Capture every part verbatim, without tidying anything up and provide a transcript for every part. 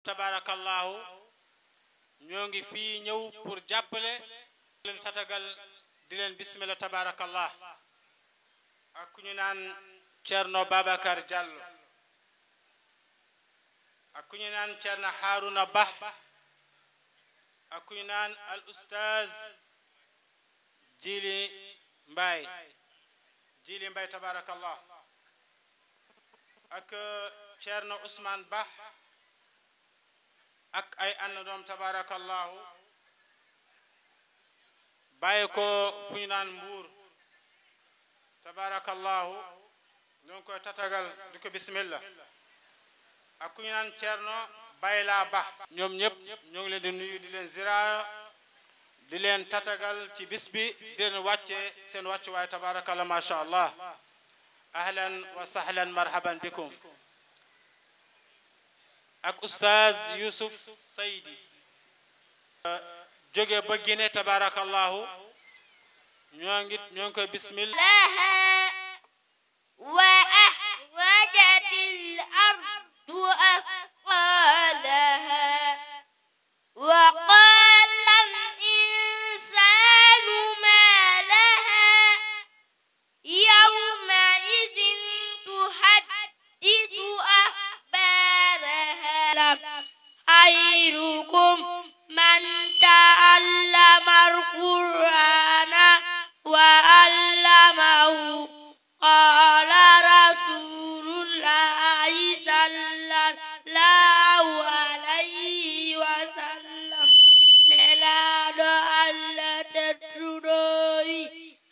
Tabarakallahu, ñoo ngi fii ñëw pour jàppale leen tatagal, di leen bismillah, tabarakallah. Ak ku ñu naan Thierno Babacar Diallo, ak ku ñu naan Thierno Harouna Ba, ak ku ñu naan al Oustaz Djili Mbaye, Djili Mbaye, tabarakallah. Ak Thierno Ousmane Ba ak ay àndandoom, tabarakallahu. Bàyyi ko fu ñu naan Mbuur, tabarakallahu. Ñoo ngi koy tatagal, di ko bismillah. Ak ku ñu naan Thierno Bayla Ba. Ñoom ñëpp ñoo ngi leen di nuyu, di leen ziyaara, di leen tatagal ci bis bi, di leen wàcce seen wàccuwaay, tabarakallah, masha Allah. Ahlan wa sahlan, marhaban bikum. Ak Oustaz Youssouf Seydi, jóge ba Guinée, tabarakallahu. Ñoo ngi, ñoo ngi koy bismillah. لها وأخرجت الأرض أثقالها وقال الإنسان ما لها يومئذ تحدث أخبارها. خيركم من تعلم القرآن وعلمه. قال رسول الله صلى الله عليه وسلم. Nelaaɗo Allah tedduɗo wi,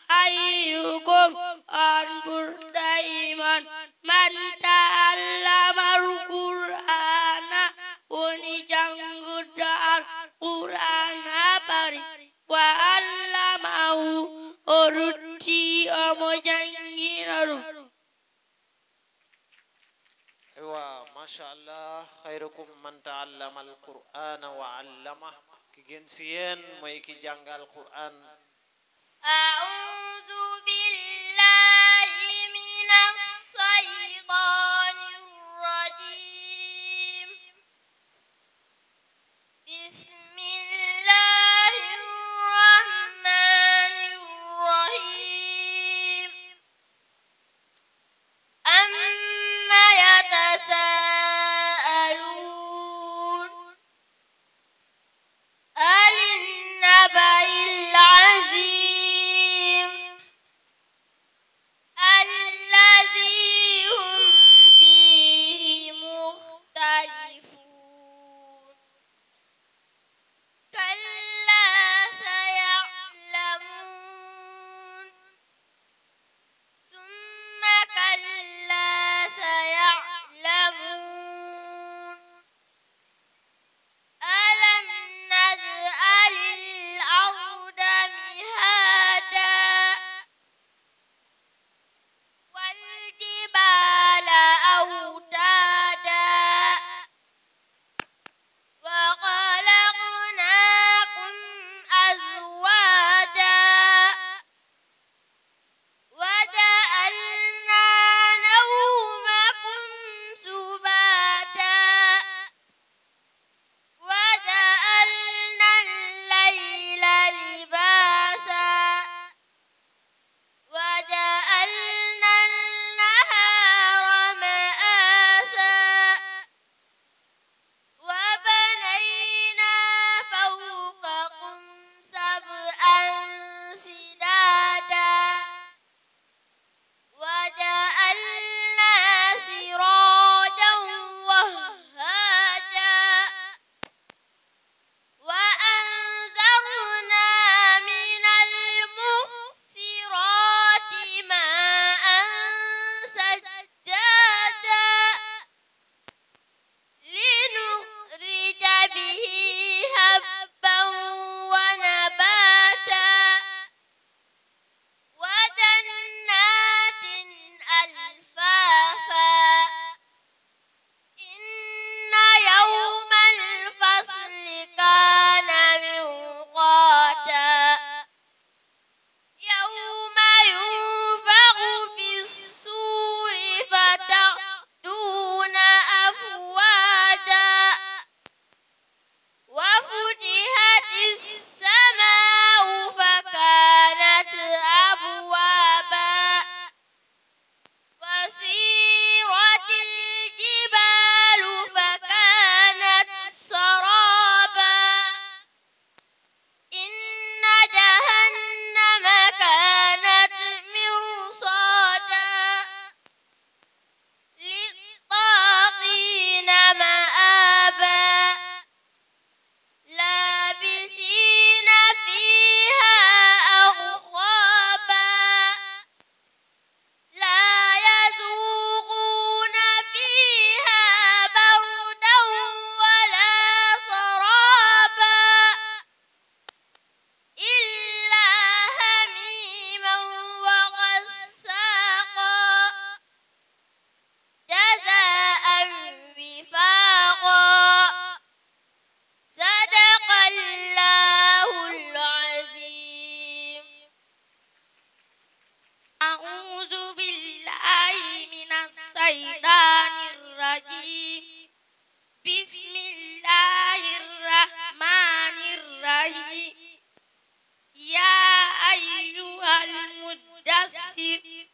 خيركم, on ɓurɗo e mon, من تعلم القرآن, woni jannguɗo Alqur'aana, paari, وعلمه, o rutti omo janngina ɗum. Aywa, masha Allah, خيركم من تعلم القرآن وعلمه. Ki gën si yéen mooy ki jàng Alqur'aan. أعوذ بالله من الشيطان الرجيم. بسم الله الرحمن الرحيم. عم يتساءلون. عن النبأ العظيم. الله. يا أيها المدثر،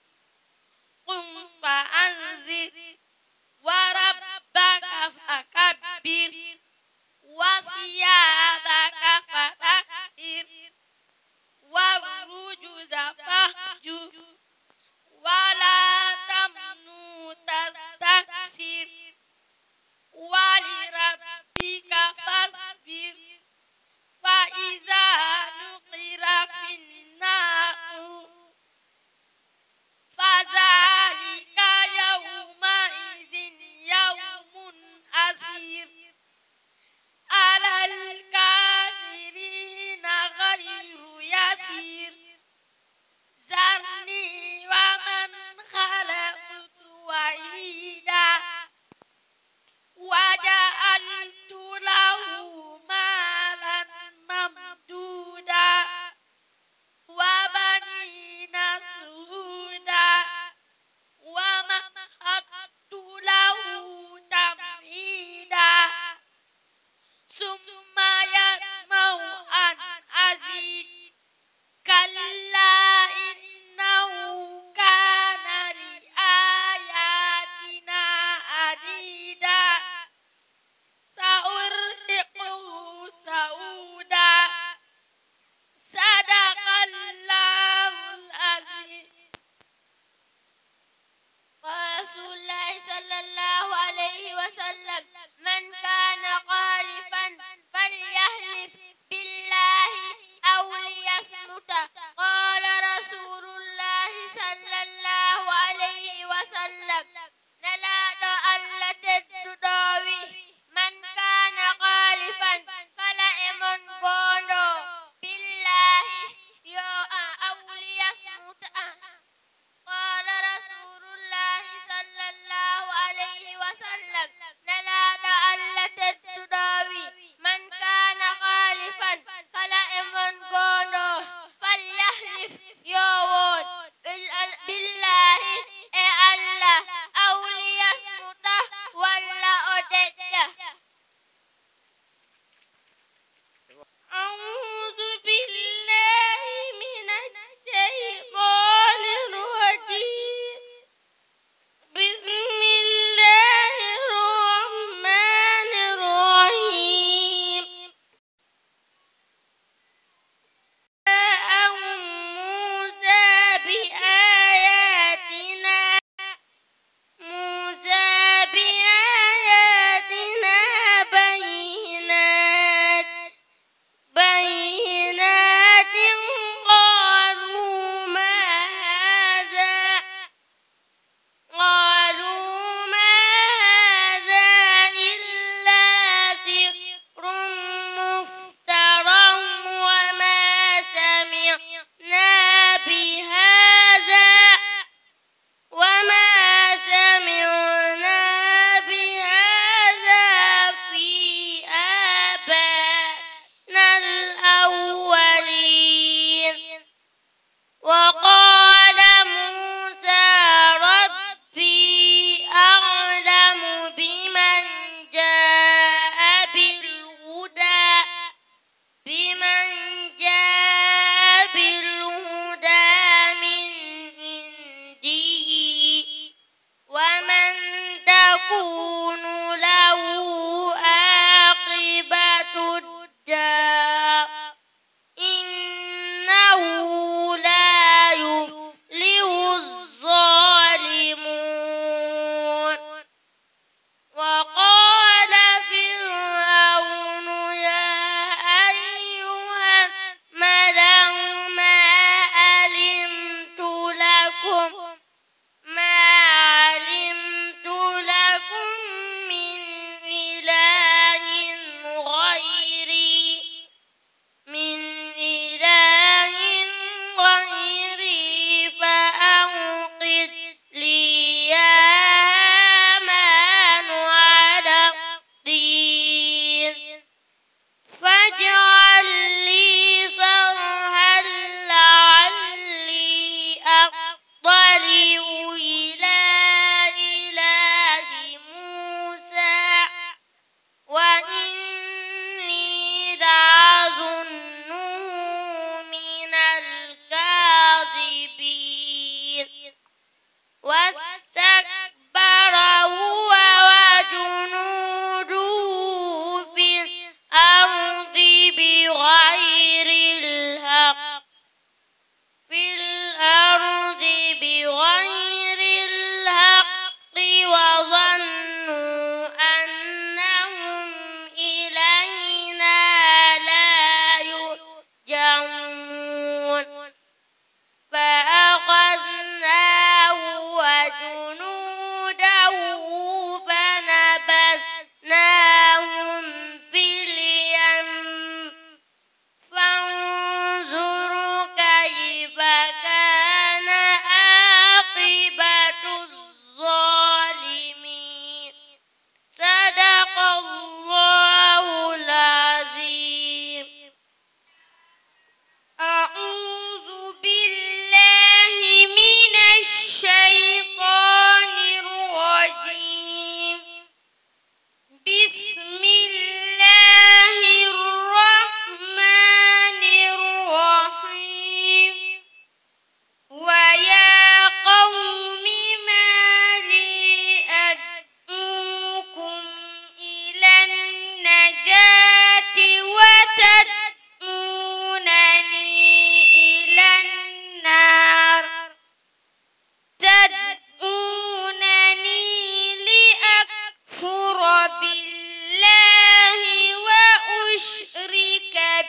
قم فأنذر، وربك فكبر، وثيابك فطهر، والرجز فاهجر، ولا تمنن تستكثر، ولربك فاصبر، فإذا نقر في الناقور، فذلك يومئذ يوم عسير، على الكافرين غير يسير. ذرني ومن خلقت وحيدا، وجعلت له مالا ممدودا، وبنين شهودا، ومهدت له تمهيدا، ثم يطمع أن أزيد، كلا إنه كان لآياتنا عنيدا، سأرهقه صعودا. صدق الله العظيم. قال رسول الله صلى الله عليه وسلم: من كان خالفا فليحلف بالله أو ليصمت. قال رسول الله صلى الله عليه وسلم: Nelaaɗo Allah tedduɗo wi: من كان خالفا, kala e mon goondo, بالله, yo a, أو ليصمت, a. قال رسول الله صلى الله عليه وسلم: Nelaaɗo Allah tedduɗo wi: من كان خالفا, kala e mon goondo, فليحلف, yo wo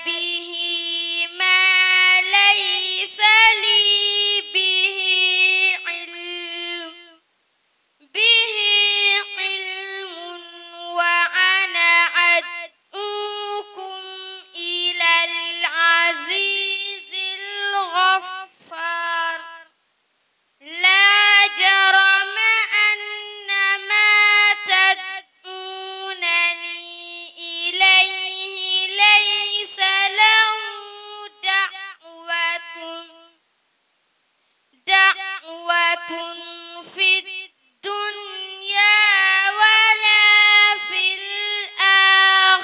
به ما ليس لي به علم، به علم، وأنا أدعوكم إلى العزيز الغفار. لا جرم أن ما تدعونني إليه ليس له دعوة، دعوة في الدنيا ولا في الآخرة،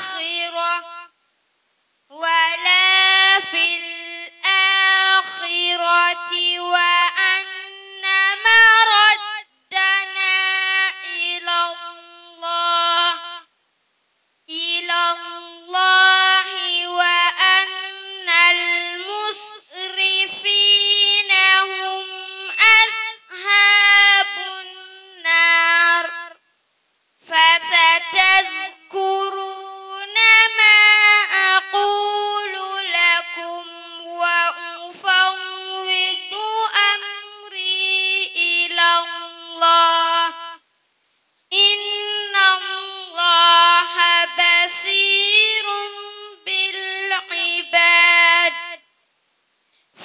ولا في الآخرة، وأن مردنا إلى الله، إلى الله، وأن المسرفين هم أصحاب النار. فستذكرون ما أقول لكم وأفوض أمري إلى الله، إن الله بصير بالعباد.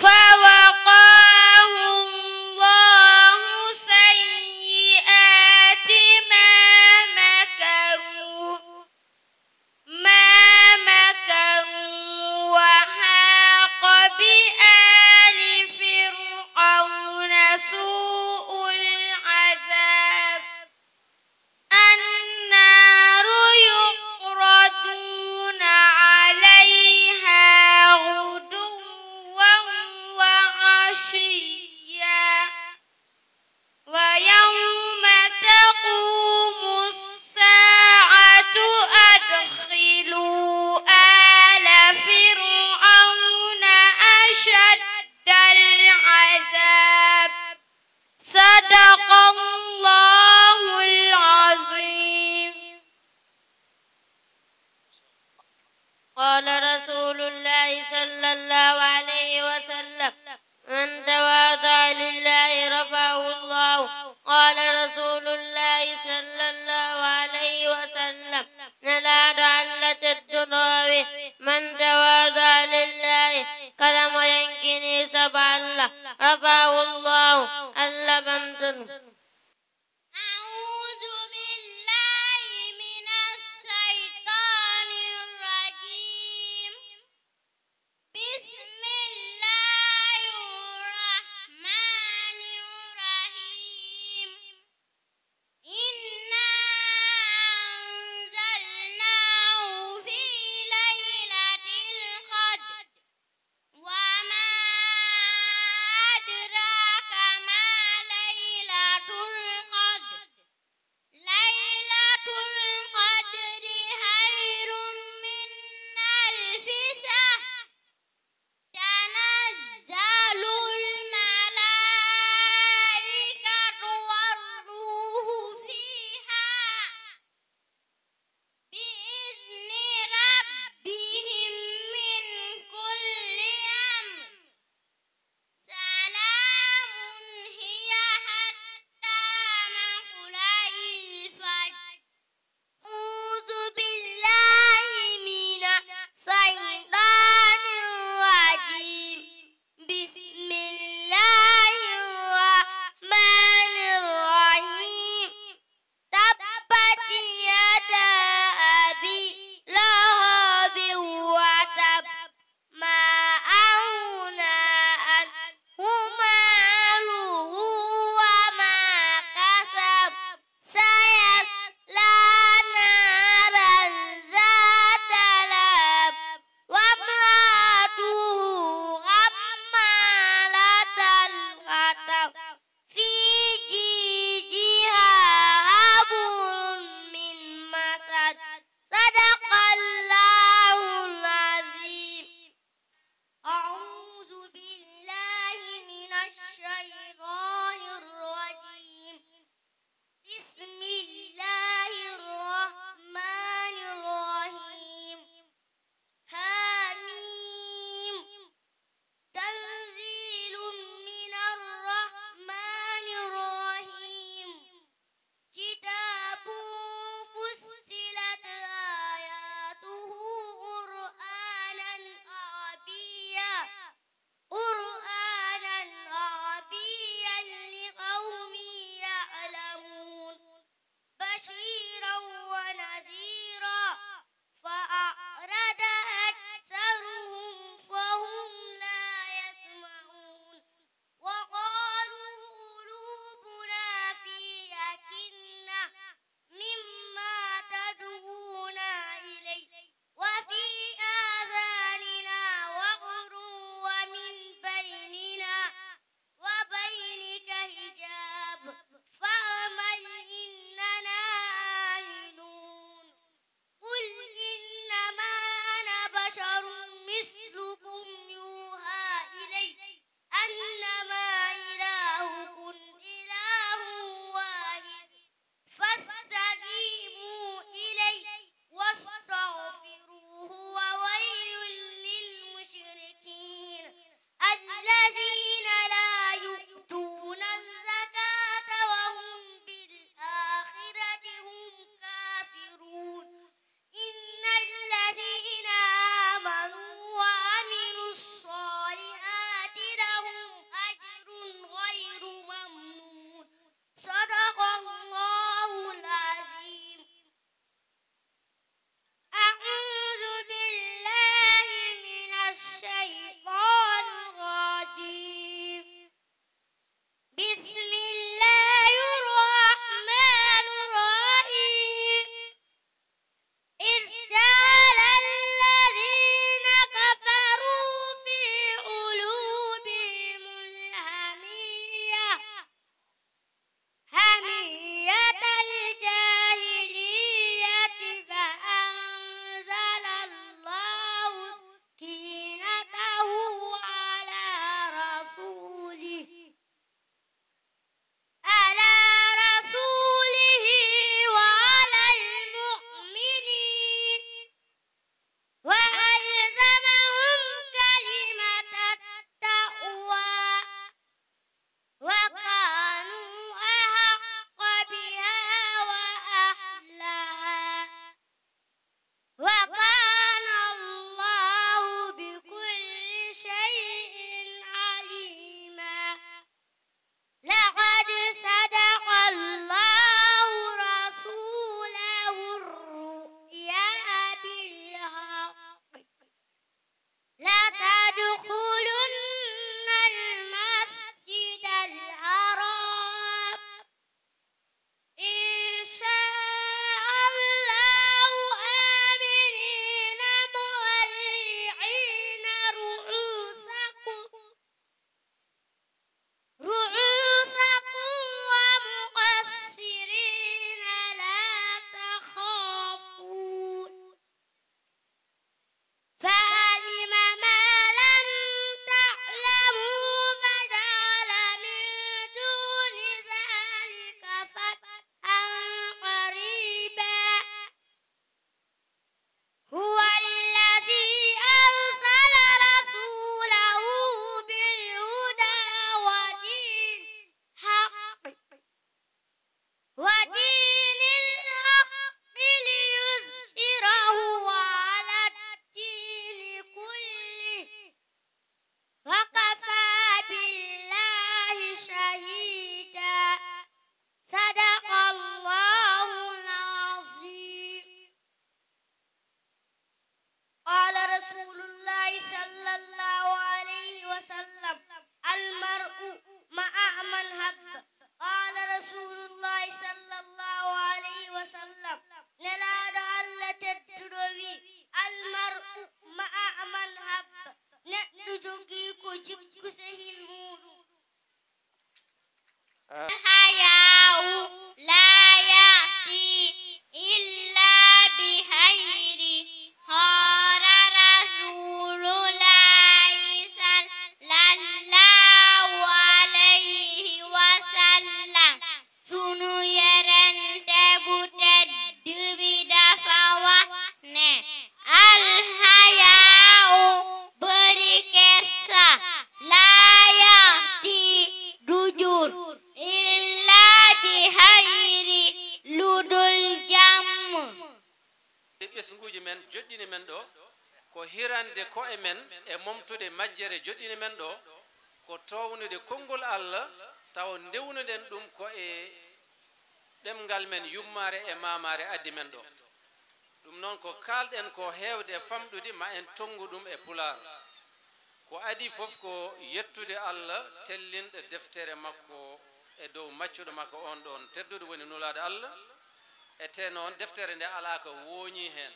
فوقاه الله سيئات ما مكروا، ما مكروا، وحاق بآل فرعون سوء العذاب. النار يعرضون عليها غدوا وعشيا، ويوم تقوم الساعة أدخلوا آل فرعون أشد العذاب. صدق الله العظيم. قال رسول الله صلى الله عليه وسلم: من تواضع لله رفعه الله. قال رسول الله صلى الله عليه وسلم: Nelaaɗo Allah tedduɗo o wi: من تواضع لله, kala mo yankinii sabu Allah, رفعه الله, Allah ɓamtan mo. أعوذ بالله من الشيطان الرجيم. بسم الله الرحمن الرحيم. إنا أنزلناه بشر مثلكم يوحى إلي أنما إلهكم إله واحد فاستقيموا إليه واستغفروه وويل للمشركين الذين لا يؤتون الزكاة وهم بالآخرة هم كافرون. إن الذين آمنوا وعملوا الصالحات لهم أجر غير ممنون. صدق الله العظيم. أعوذ بالله من الشيطان الرجيم. بسم الله الرحمن الرحيم. إذ جعل الذين كفروا في قلوبهم الحمية، حمية الجاهلية فأنزل الله سكينته على رسوله، على رسوله وعلى المؤمنين وألزمهم كلمة التقوى وكانوا أحق بها وأهلها وكان الله بكل شيء عليما. لقد صدق الله رسوله الرؤيا بالحق لتدخلن المسجد الحرام إن شاء الله آمنين محلقين رؤوسكم، رؤوسكم ومقصرين لا تخافون. فعلم ما لم تعلموا فجعل من دون ذلك فتحا قريبا. هو الذي أرسل رسوله بالهدى ودين الحق ودين الحق ليظهره على الدين كله وكفى بالله شهيدا. صدق الله العظيم. قال رسول الله صلى الله عليه وسلم: المرء مع من أحب. قال رسول الله صلى الله عليه وسلم: Nelaaɗo Allah tedduɗo wi: المرء مع من أحب. Neɗɗo jogii ko jikku sehil muuɗum. الحياء لا يأتي إلا بخير. قال رسول الله صلى الله عليه وسلم. Sunu Yonent bu tedd bi dafa wax ne: الحياء, bëri kersa, لا يأتي, du jur, إلا بخير, lu dul jàmm. Ɓesnguuji men joɗɗini men ɗo, ko hirande ko'e men e momtude majjere joɗɗini men ɗo, ko toownude konngol Allah, tawa ndewnuɗen ɗum ko e ɗemngal men yummaare e maamaare addi men ɗo. Ɗum noon, ko kaalɗen ko heewde e famɗude, ma en tonngu ɗum e Pulaar. Ko adii fof ko yettude Allah tellinɗo deftere makko e dow maccuɗo makko on ɗon tedduɗo woni Nulaaɗo Allah, e tee noon deftere nde alaa ko wooñi heen.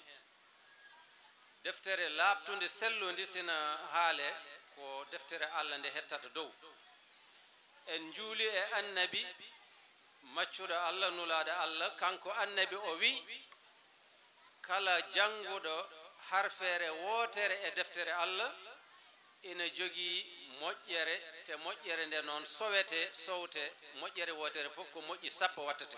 Deftere laaɓtunde, sellunde, sina haalee, ko deftere Allah nde hettata dow. En njuuli e Annabi, maccuɗo Allah, Nulaaɗo Allah, kanko Annabi o wi, kala jannguɗo Harfeere wootere e deftere Allah ina jogii moƴƴere, te moƴƴere nde noon sowete, sowte, moƴƴere wootere fof ko moƴƴi sappo wattete.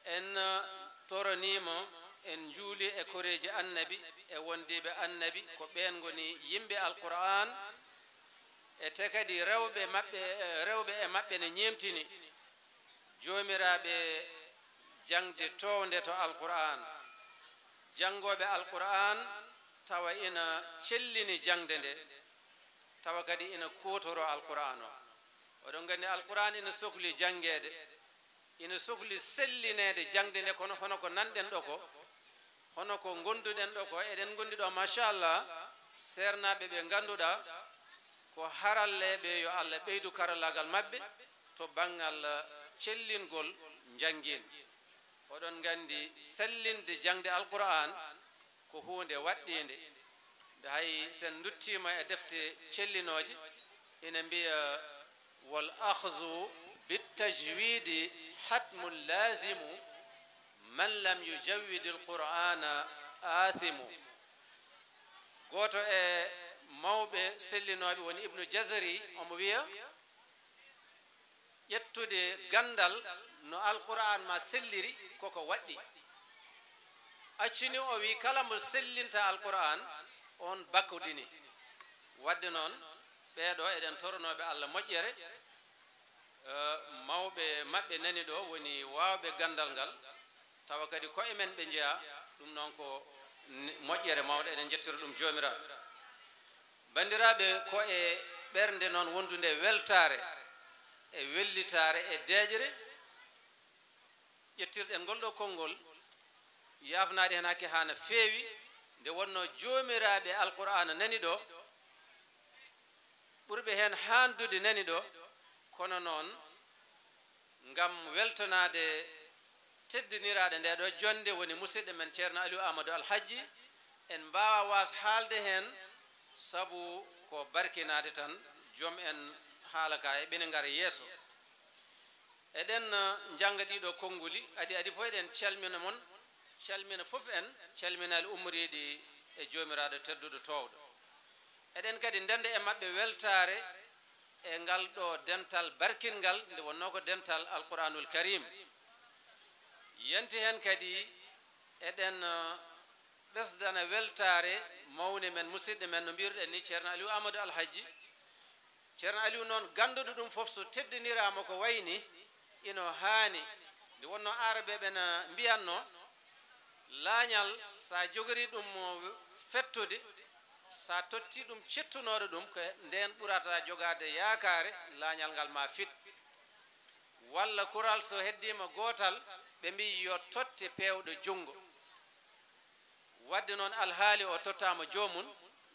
En, eh, toroniima, en njuuli e koreeji Annabi e wondiiɓe Annabi, ko ɓeen ngoni yimɓe Alqur'aan, e te kadi rewɓe maɓɓe, eh, rewɓe e maɓɓe ne ñeemtini. Joomiraaɓe jaŋde toownde to Alqur'aan, janngooɓe Alqur'aan tawa ina cellini jaŋde nde, tawa kadi ina kuutoroo Alqur'aan o. Oɗon nganndi Alqur'aan ina sokli janngeede, ina sokli sellineede jaŋde nde, kono hono ko nanɗen ɗo ko, hono ko ngonduɗen ɗo ko, eɗen ngondi ɗo, machallah, seernaaɓe ɓe ngannduɗaa ko haralleeɓe, yo Allah ɓeydu karallaagal maɓɓe to banngal cellingol njanngiin. Oɗon nganndi sellinde jaŋde Alqur'aan ko huunde waɗɗiinde. Nde hay sen nduttiima e defte cellinooje, ina mbiya, "Wal akhzu bit tajwidi hatmun lazimu, man lam yujawwidil Qur'aana aathimu." Gooto e mawɓe sellinooɓe woni Ibnu Jazari, omo wiya, ƴettude ganndal no Alqur'aan ma selliri koko waɗɗi. Accini o wi kala mo sellinta Alqur'aan, on bakkodini. Waɗde noon, ɓeeɗo eɗen toronooɓe Allah moƴƴere, eh, mawɓe maɓɓe nani ɗo woni waawɓe ganndal ngal, tawa kadi ko e men ɓe njeyaa, ɗum noon ko ni-, moƴƴere mawɗo, eɗen njettira ɗum Joomiraaɗo. Banndiraaɓe, ko e ɓernde noon wondunde weltaare e wellitaare e deeƴre, ƴettirɗen ngol ɗo konngol, yaafnaade heen hakke haa no feewi, nde wonnoo joomiraaɓe Alqur'aana nani ɗo, ɓurɓe heen haandude nani ɗo, kono noon, ngam weltanaade teddiniraaɗo nde ɗo jonnde, woni musidɗo men Ceerno Aliw Aamadu Alhajji, en mbaawaa waas haalde heen, sabu ko barkinaade tan, joom en haala ka e ɓene ngara yeeso. Eɗen, eh, njannga ɗiɗo konnguli, adi adi fof eɗen calmina mon, calmina fof en, calminaali ummoriiɗi e Joomiraaɗo tedduɗo toowɗo. Eɗen kadi ndenda e maɓɓe weltaare e ngal ɗo dental barkinngal, nde wonnoo ko dental Alqur'aanul Kariim. Yanti heen kadi eɗen, eh, ɓesdana weltaare mawni men, musidɗo men, no mbiruɗen ni, Ceerno Aliw Aamadu Alhajji. Ceerno Aliw noon, gannduɗo ɗum fof, so teddiniraama ko wayi ni, ino haani. Nde wonnoo aarabeeɓe na mbiyatnoo, laañal, so a jogorii ɗum fettude, so a tottii ɗum cettunooɗo ɗum, ko ndeen ɓurata jogaade yaakaare, laañal ngal ma fit. Walla kural so heddiima gootal, ɓe mbiyi yo totte peewɗo junngo. Waɗde noon, alhaali o tottaama joomum,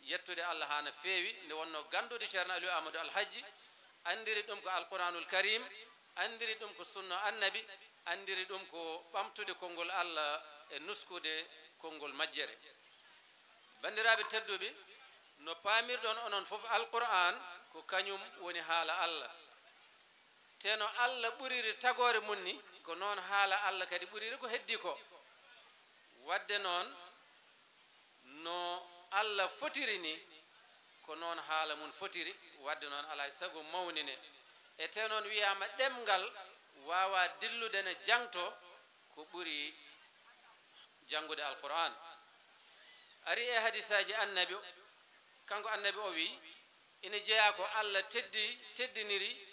yettude Allah haa no feewi, nde wonnoo ganndude Ceerno Aliw Aamadu Alhajji, anndiri ɗum ko Alqur'aanul Kariim, anndiri ɗum ko Sunna Annabi, anndiri ɗum ko ɓamtude konngol Allah e nuskude konngol majjere. Banndiraaɓe tedduɓe, no paamirɗon onon fof, Alqur'aan ko kañum woni haala Allah. Te no Allah ɓuriri tagoore mum ni, ko noon haala Allah kadi ɓuriri ko heddii ko. Waɗde noon, no Allah fotiri ni, ko noon haala mum fotiri. Waɗde noon, alaa e sago mawnine. E te noon wiyaama ɗemngal waawaa dillude ne jangto ko ɓuri janngude Alqur'aan. Ari e hadisaaji Annabi, kanko Annabi o wiyi, ina jeyaa ko Allah teddi, teddiniri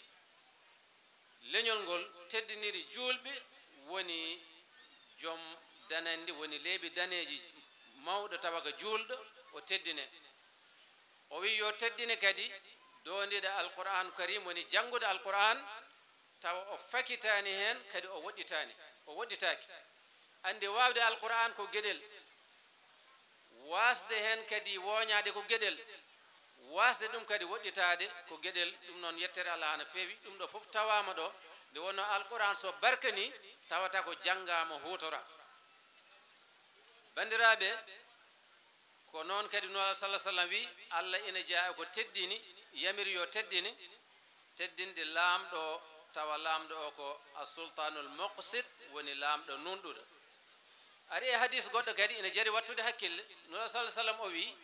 leñol ngol, teddiniri juulɓe, woni joom dananndi, woni leeɓi daneeji, mawɗo tawa ko juulɗo, o teddine. O wiyi yo teddine kadi doondiiɗo Alqur'aan Kariim, woni janngude Alqur'aan, tawa o fakitaani heen, kadi o woɗɗitaani, o woɗɗitaaki. Anndi, waawde Alqur'aan ko geɗel, waasde heen kadi wooñaade ko geɗel, waasde ɗum kadi woɗɗitaade ko geɗel. Ɗum noon, yettere Allah haa no feewi, ɗum ɗo fof tawaama ɗo, nde wonnoo Alqur'aan so barkanii, tawata ko janngaama, huutora. Banndiraaɓe, ko noon kadi Nulaaɗo sallallaahu alayhi wa sallam wiyi, Allah ina jeyaa ko teddini, yamiri yo teddine, teddinde laamɗo o, tawa laamɗo o ko As-Sultaanul Muqsit, woni laamɗo nuunɗuɗo. Ari e hadis goɗɗo kadi ina jari wattude hakkille. Nula sallallahu sallam o wi,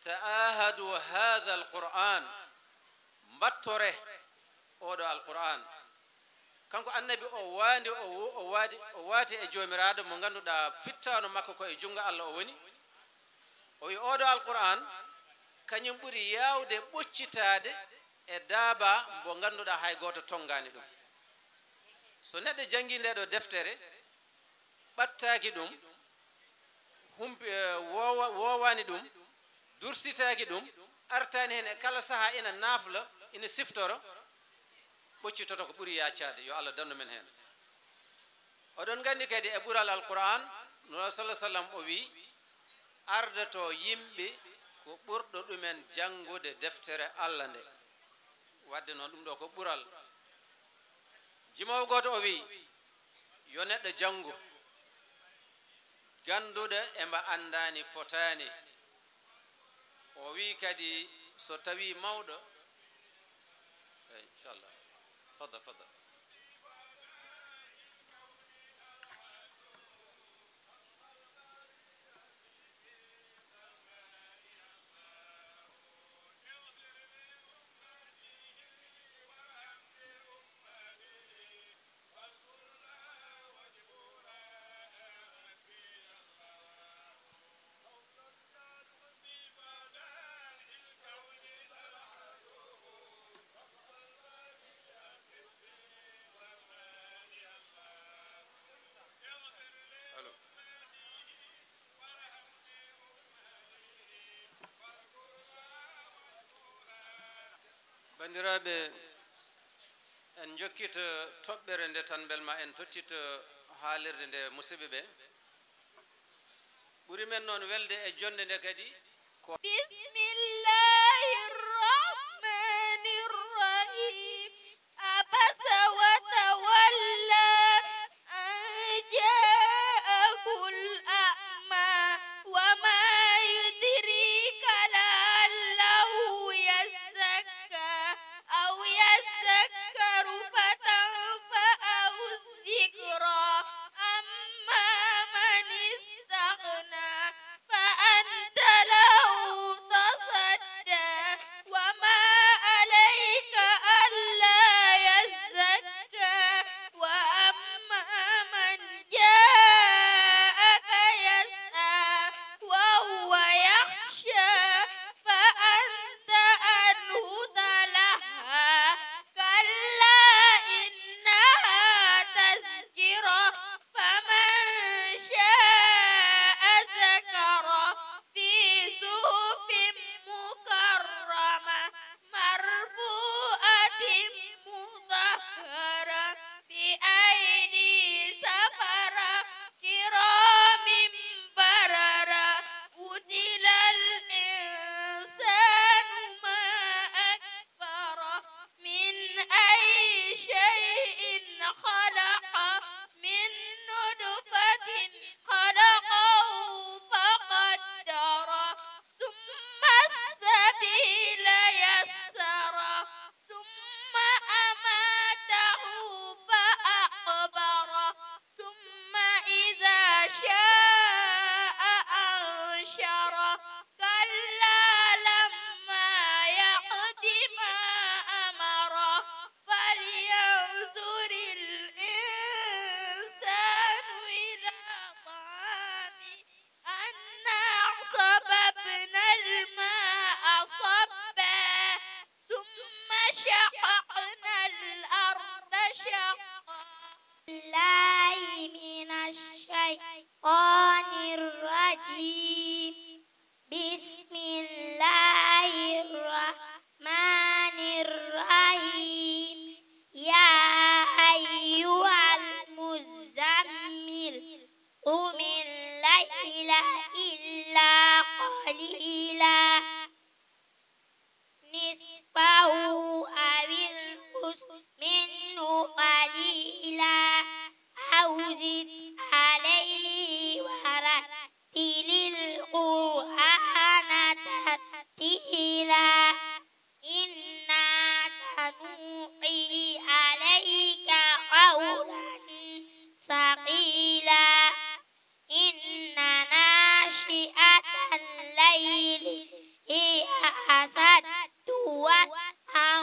ta'ahadu hadha alquran, mbattore oɗo alquran. Kanko annabi o wandi o wo- o wadi o wati e jomiraɗo mo ganduɗa fittano makko ko e jungo Allah o woni. O wi oɗo alquran kañum ɓuri yawde ɓoccitade e daaba mbo ganduɗa hay goto tongani ɗum. So neɗɗo jangi nde ɗo deftere, ɓattaaki ɗum, humpi, eh, woowa- woowaani ɗum, dursitaaki ɗum, artaani heen e kala sahaa ina naafla, ina siftoro, ɓoccitoto ko ɓuri yaaccaade. Yo Allah dandu men heen. Oɗon nganndi kadi e ɓural Alquraan, Nulaaɗo sallallaahu alayhi wa sallam o wii, ardoto yimɓe ko ɓurɗo ɗumen janngude deftere Allah nde. Wadde noon ɗum ɗo ko ɓural. Jimoowo gooto o wii, yo neɗɗo janngu, gannduɗo e mba anndaani fotaani. O wii kadi, so tawii mawɗo, eey, inchallah. Fadal, fadal. Banndiraaɓe, en njokkita toɓɓere nde tan, mbel ma en tottita haalirde nde musidɓe ɓe. Ɓuri men noon welde e jonnde nde kadi ko بسم الله الرحمن الرحيم. عبس وتولى أن جاءه الأعمى. وما يدريك لعله يزكى أو يذكر فتنفعه الذكرى. أما من استغنى فأنت له تصدى. وما عليك ألا يزكى. وأما من جاءك يسعى وهو يخشى فأنت عنه تلهى. كلا إنها تذكرة فمن شاء ذكره في صحف مكرمة مرفوعة مطهرة بأيدي سفرة كرام بررة. قتل الإنسان ما أكفره. من أي شيء خلقه. من نطفة خلقه فقدره. ثم السبيل يسره. ثم أماته فأقبره. ثم إذا شاء أنشره. كلا لما يقض ما أمره. فلينظر الإنسان إلى طعامه. أنا صببنا الماء صبا. ثم شققنا الأرض شقا. بالله من الشيطان الرجيم. بسم الله الرحمن الرحيم. يا أيها المزمل، قم الليل إلا قليلا. نصفه أو انقص منه قليلا أو زد عليه ورتل القرآن ترتيلا. إنا سنلقي عليك قولا ثقيلا. أشد وطئا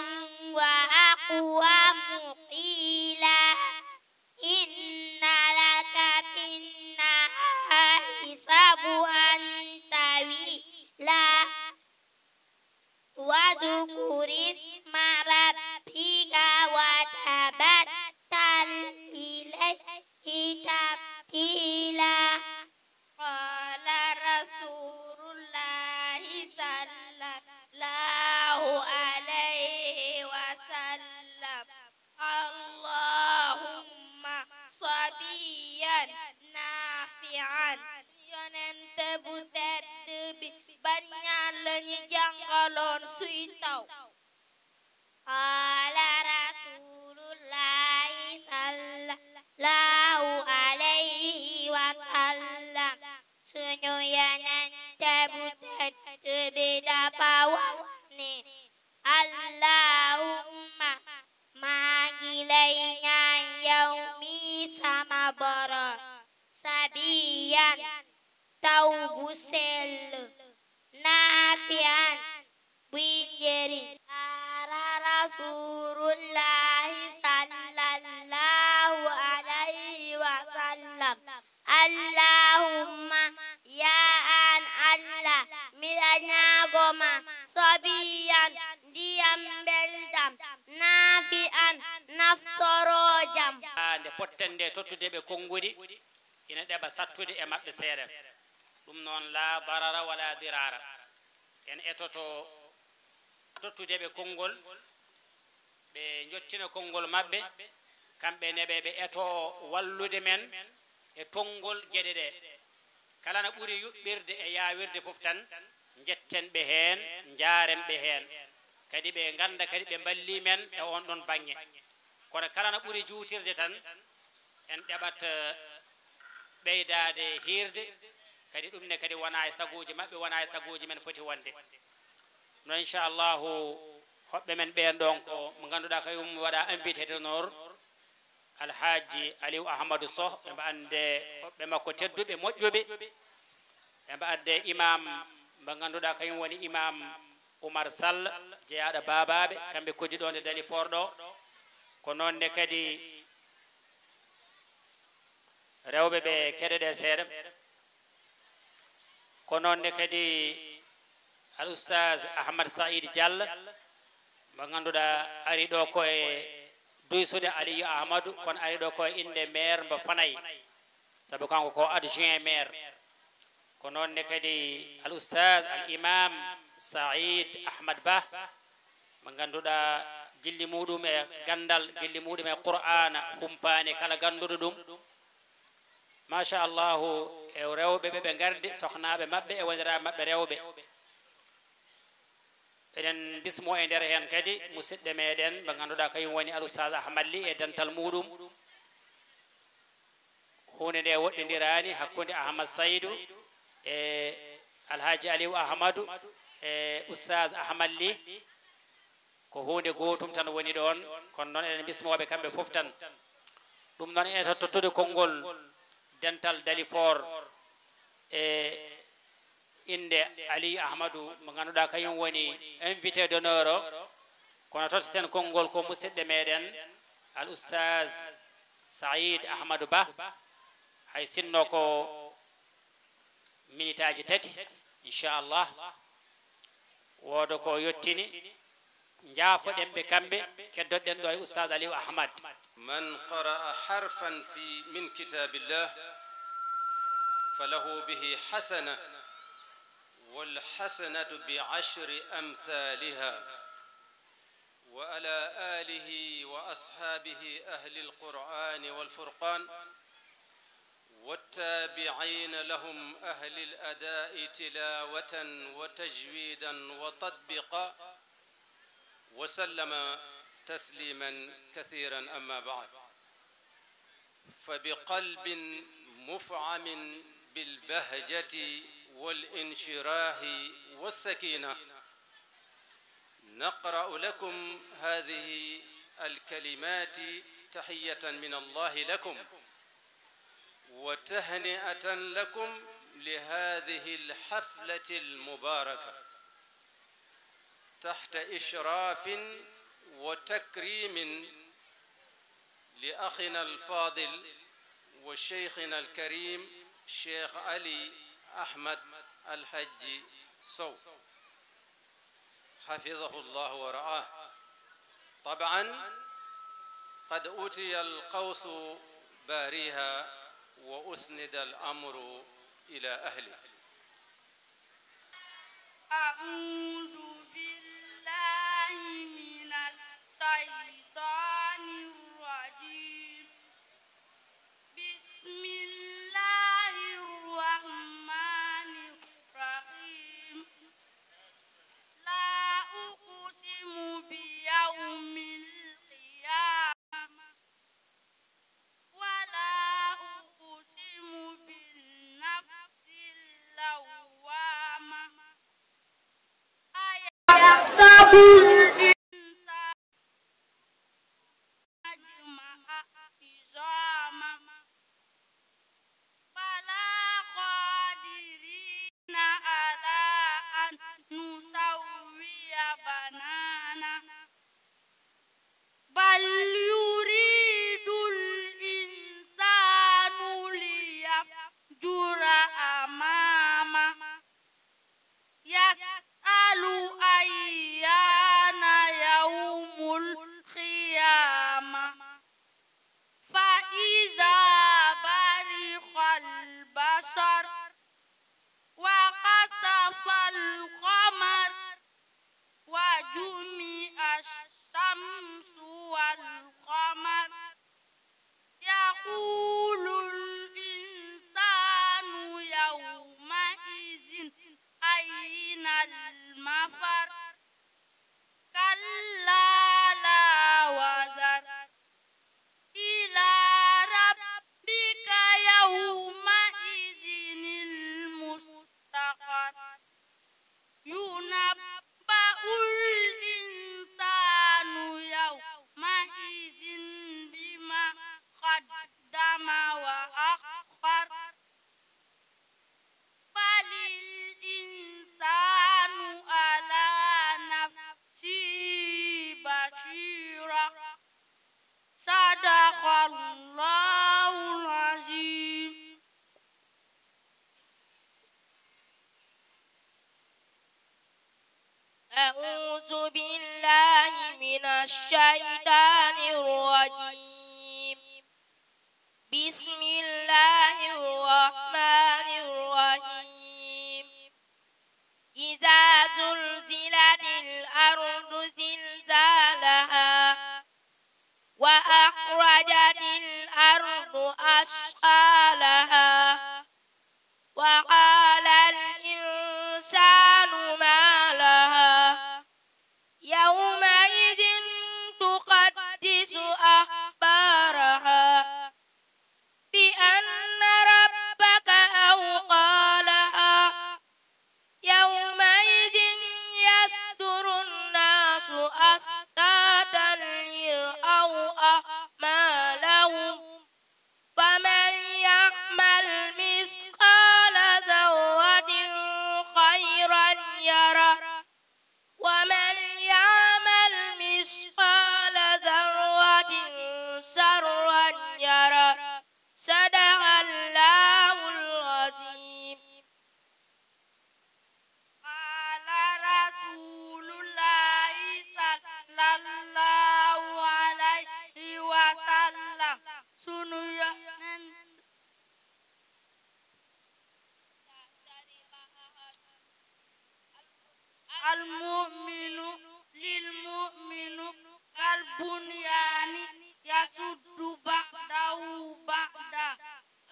وأقوم قيلا. إن لك في النهار سبحا طويلا. واذكر اسم ربك وتبتل إليه تبتيلا. قال رسول الله صلى الله عليه وسلم: اللهم صبيا نافعا. Yonent bu tedd bi, ban ñaan la ñuy jàngaloon suy taw? قال رسول الله صلى الله عليه وسلم. Suñu Yonent bu tedd bi dafa wax ne: اللهم, maa ngi lay ñaan yow mi sama Boroom, صبيا, taw bu sell, نافعا, buy njëriñ. قال رسول الله صلى الله عليه وسلم: اللهم, yaa an Allah, miɗa ñaagoo ma, صبيا, ndiyam mbeldam, نافعا, naftoroojam. Haa nde potten nde tottude ɓe konnguɗi, ina ɗeɓa sattude e maɓɓe seeɗa. Ɗum noon, لا ضرر ولا ضرار. En etoto tottude ɓe konngol, ɓe njottina konngol maɓɓe, kamɓe ne ɓe, ɓe eto wallude men e tonngol geɗe ɗe. Kala na ɓuri yuɓɓirde e yaawirde fof tan, njetten ɓe heen, njaaren ɓe heen. Kadi ɓe ngannda kadi ɓe mballii men e oon ɗoon baŋŋe. Kono kala na ɓuri juutirde tan, en ɗeɓat, eh, ɓeydaade hiirde, kadi ɗum ne kadi wonaa e sagooji maɓɓe, wonaa e sagooji men foti wonde. No, inchallahu, hoɓɓe men ɓeen ɗoon ko mo ngannduɗaa kañum waɗa invité d'honneur, Alhaji Aliou Ahmadou Soh, ɓe mbaɗande hoɓɓe makko tedduɓe, moƴƴuɓe. Ɓe mbaɗande imam mo ngannduɗaa kañum woni imam Oumar Sall, jeyaaɗo Baabaaɓe, kamɓe koddi ɗoon e Dalifort ɗo. Ko noon ne kadi rewɓe ɓe keɗe ɗe seeɗa. Ko noon ne kadi Al Oustaz Ahmad Saïd Diallo, mo ngannduɗaa ari ɗo ko e duysude Aliyu Ahmadu, kono ari ɗo ko e innde maire mbo Fanay, sabu kanko ko adjoint maire. Ko noon ne kadi Al Oustaz Al Imam Saïd Ahmad Bah, mo ngannduɗaa gilli muɗum e ganndal, gilli muɗum e Qur'aana humpaani kala gannduɗo ɗum. Machallahu, e rewɓe ɓe ɓe ngardi, sohnaaɓe maɓɓe e wondiraaɓe maɓɓe rewɓe. Eɗen bismo e nder heen kadi musidɗo meɗen mo ngannduɗaa kañum woni Al Oustaz Ahmad Ly e dental muɗum. Huunde nde woɗɗondiraani hakkunde Ahmad Saydu e Alhaji Aliou Ahmadu e Oustaz Ahmad Ly. Ko huunde gootum tan woni ɗoon, kono noon eɗen bismooɓe kamɓe fof tan. Ɗum noon, en eto tottude konngol dental Dalifort e innde Aliyu Ahmadu mo ngannduɗaa kañum woni invité d'honneur o. Kono totteten konngol ko musidɗo meɗen Al Oustaz Saïd Ahmadou Bah, hay sinno ko minitaaji tati, inchallah, wooda ko yottini. Njaafoɗen ɓe kamɓe, keddoɗen ɗo e Oustaz Aliou Ahmad. من قرأ حرفا في، من كتاب الله فله به حسنة، والحسنة بعشر أمثالها. وعلى آله وأصحابه أهل القرآن والفرقان، والتابعين لهم أهل الأداء تلاوة وتجويدا وتطبيقا، وسلم تسليما كثيرا. أما بعد، فبقلب مفعم بالبهجة والانشراح والسكينة، نقرأ لكم هذه الكلمات تحية من الله لكم، وتهنئة لكم لهذه الحفلة المباركة. تحت إشراف وتكريم لأخنا الفاضل وشيخنا الكريم شيخ علي أحمد الحج صو، حفظه الله ورعاه. طبعا، قد أتي القوس باريها وأسند الأمر إلى أهله. أعوذ بالله من الشيطان الرجيم. بسم الله الرحمن الرحيم. لا أقسم بيوم القيامة، ولا أقسم بالنفس اللوامة. أيحسب الإنسان أن لن نجمع عظامه. بلى قادرين على أن نسوي بنانه. بل يريد الإنسان ليفجر أمامه. يسأل أيان يوم القيامة. فإذا برق البصر وخسف القمر وجمع الشمس والقمر يقول الإنسان يومئذ أين المفر. كلا لا وزر. إلى ربك يومئذ المستقر. ينبأ الإنسان يومئذ بما قدم وأخر. بل الإنسان على نفسه بصيرة. صدق الله العظيم. أعوذ بالله من الشيطان الرجيم. بسم الله الرحمن الرحيم. إذا زلزلت الأرض زلزالها وأخرجت الأرض أثقالها وقال الإنسان ما لها يومئذ تحدث أخبارها بأن ربك أوحى لها يومئذ يصدر الناس أشتاتا ليروا أعمالهم فمن يعمل مثقال ذرة خيرا يره ومن يعمل مثقال ذرة شرا يره. صدق الله العظيم. قال رسول الله صلى الله عليه وسلم. Sunu Yonent المؤمن للمؤمن كالبنيان يشد بعضه بعضا.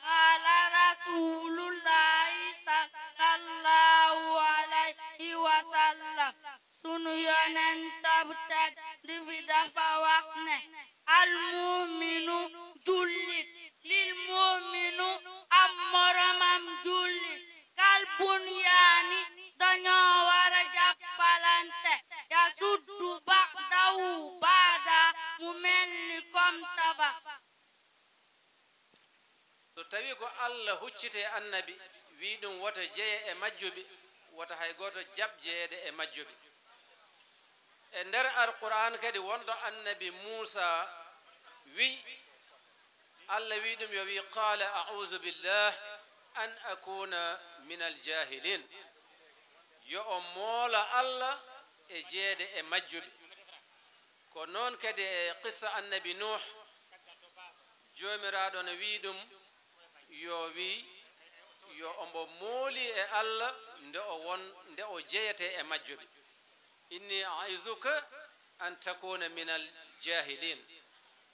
قال رسول الله صلى الله عليه وسلم. Sunu Yonent bu tedd bi dafa wax ne, المؤمن, jullit, للمؤمن, ak moromam jullit, كالبنيان, dañoo war a jàppalante, يشد بعضه بعضا, mu mel ni comme tabax. So tawii ko Allah huccitee Annabi, wii ɗum woto jeye e majjuɓe, woto hay gooto jaɓ jeyeede e majjuɓe. E nder Alqur'aan kadi wonɗo Annabi Muusaa wi'i, Allah wi'i ɗum yo wi'i, "Qaala a'uuzu billah an akuuna minal jaahiliin." Yo o moola Allah e jeyeede e majjuɓe. Ko noon kadi e qissa Annabi Nuuh, Joomiraaɗo no wi'i ɗum, yo wi'i, yo ombo mooli e Allah nde o won, nde o jeyetee e majjuɓe. "Inni a'izuka an takuuna minal jaahiliin."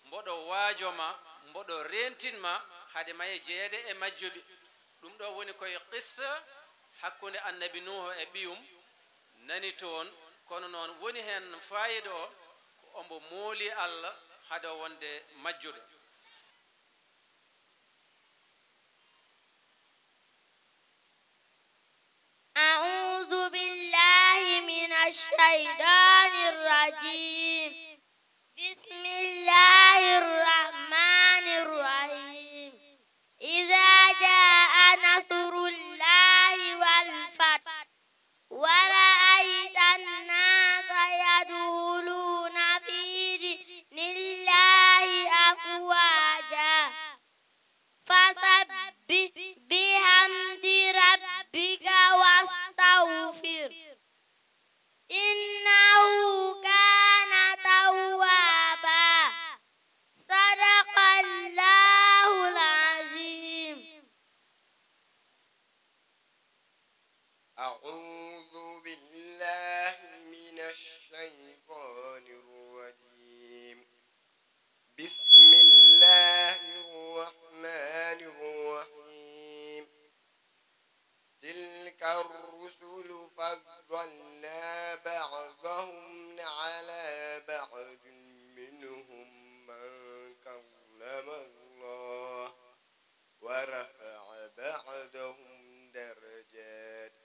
Mboɗo waajo ma, mboɗo reentin ma, hade ma e jeyeede e majjuɓe. Ɗum ɗo woni koye qissa hakkunde Annabi Nuuhu e ɓiyum, nani toon, kono noon woni heen faayiida o, ko ombo mooli Allah hade o wonde majjuɗo. أعوذ بالله من الشيطان الرجيم. بسم الله الرحمن الرحيم. إذا جاء نصر الله والفتح ورأيت الناس يدخلون في دين الله أفواجا فسبح بحمد ربك واستغفره إنه كان توابا. صدق الله العظيم. أعوذ بالله من الشيطان الرجيم. بسم الله الرحمن الرحيم. تلك الرسل فضلنا بعضهم على بعض منهم من كلم الله ورفع بعضهم درجات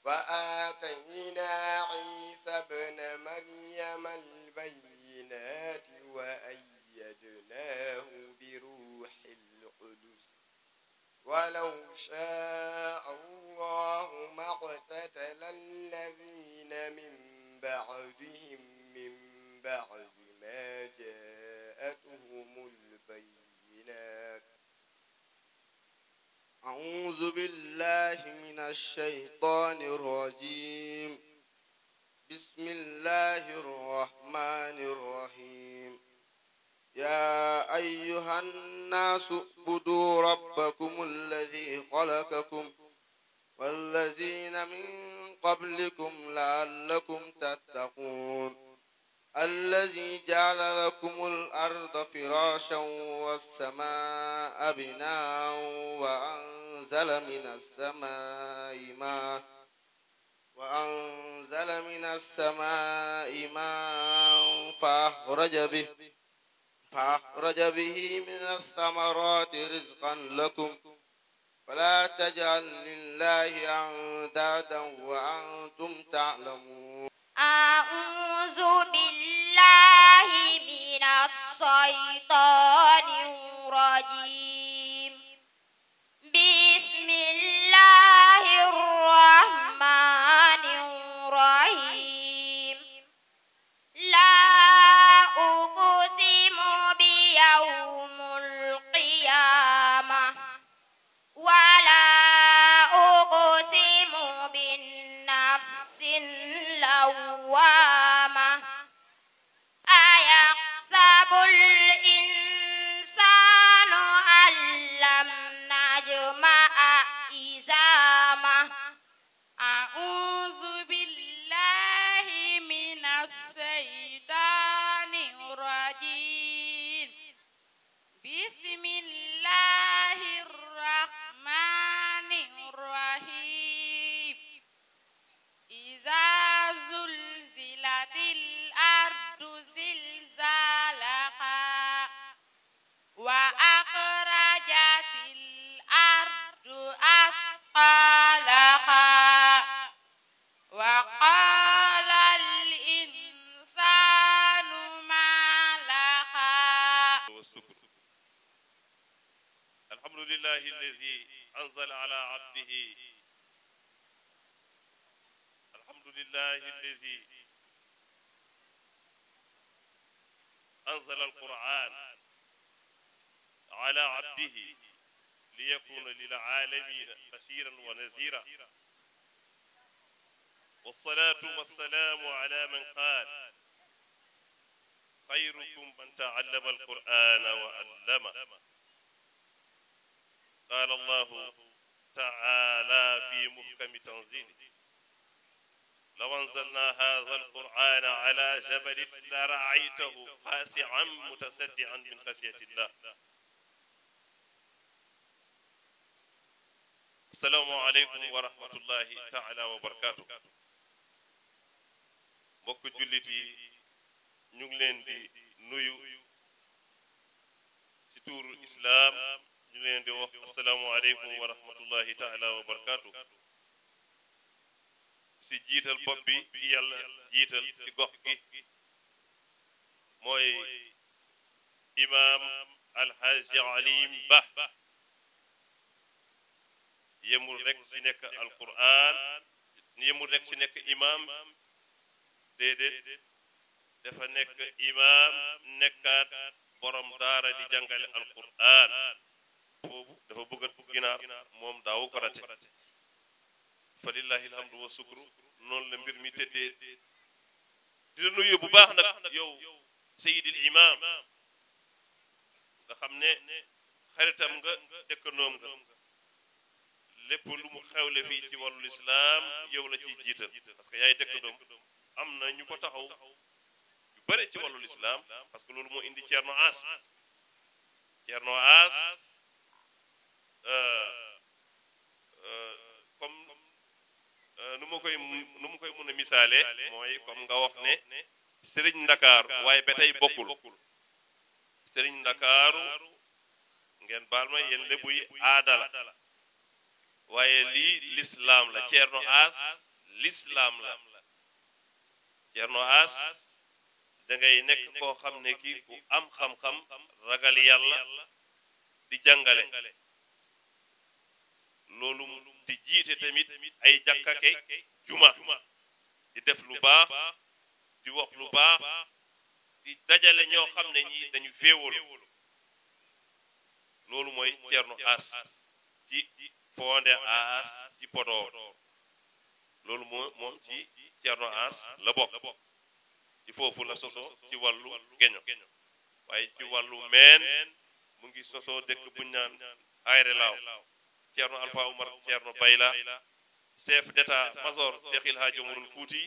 وآتينا عيسى ابن مريم البينات وأيدناه بروح القدس ولو شاء الله ما اقتتل الذين من بعدهم من بعد ما جاءتهم البينات. أعوذ بالله من الشيطان الرجيم. بسم الله الرحمن الرحيم. يا أيها الناس اعبدوا ربكم الذي خلقكم والذين من قبلكم لعلكم تتقون. الذي جعل لكم الأرض فراشا والسماء بناء وأنزل من السماء ماء وأنزل من السماء ماء فأخرج به، فأخرج به من الثمرات رزقا لكم، فلا تجعلوا لله أندادا وأنتم تعلمون. أعوذ بالله من الشيطان الرجيم. بسم الله الرحمن الرحيم. لا أقسم بيوم القيامة ولا أقسم بالنفس اللوامة. أيحسب الإنسان أن لن نجمع عظامه. أعوذ بالله من الشيطان الرجيم. بسم الله الرحمن الرحيم. إذا زلزلت الأرض زلزالها وأخرجت الأرض أثقالها وقال الإنسان ما لها. والشكر. الحمد لله الذي أنزل على عبده الحمد لله الذي أنزل القرآن على عبده ليكون للعالمين بشيرا ونذيرا. والصلاة والسلام على من قال: خيركم من تعلم القرآن وعلمه. قال الله تعالى في محكم تنزيله: لو أنزلنا هذا القرآن على جبل لرأيته خاشعا متصدعا من خشية الله. السلام عليكم ورحمة الله تعالى وبركاته. Mbokk jullit yi, ñu ngi leen di nuyu ci tuuru Islaam. Ñu ngi leen di wax asalaamu aleykum wa rahmatullahi taala wa barakaatu. Ci jiital bopp bi, ki Yàlla jiital ci gox gi mooy Imaam Alxaaji Alim Ba. Yemul rek ci nekk Alquraan, yemul rek ci nekk imaam, déedéet, dafa nekk imaam, nekkaat borom daara di jàngale Alquraan. Boobu dafa bëgg ginaar, moom daawu ko rate. Falillahi alhamdu wa sukru, noonu la mbir mi tëddee. Di la nuyu bu baax nag, yow Seydil Imaam, nga xam ne xaritam nga, dëkkandoom nga. Lépp lu mu xewle fii ci wàllu lislaam, yow la ciy jiital, parce que yaay dëkkandoom. Am na ñu ko taxaw, yu bare ci wàllu lislaam, parce que loolu moo indi Ceerno As. Ceerno As, euh, euh, comme, euh, nu ma koy, nu ma koy mun a misaale, mooy comme nga wax ne Sëriñ Ndakaaru, waaye ba tey bokkul. Sëriñ Ndakaaru, ngeen baal ma, yéen Lebu yi, aada la, waaye lii lislaam la. Ceerno As, lislaam la. Ceerno As, da ngay nekk koo xam ne kii ku am xam-xam, ragal Yàlla, di jàngale. Loolu di jiite tamit ay jàkka ke juma, di def lu baax, di wax lu baax, di dajale ñoo xam ne ñi dañu féewal. Loolu mooy Ceerno As ci Foonde As ci Podor. Loolu moo, moom ci Ceerno As la bokk. Ci foofu la soso ci wàllu geño. Waaye ci wàllu meen, mu ngi soso dëkk bu ñu naan Ayre Laaw. Ceerno Alfa Umar, Ceerno Bayla, chef d'état-major Cheikh El Hadji Omarul Fouti,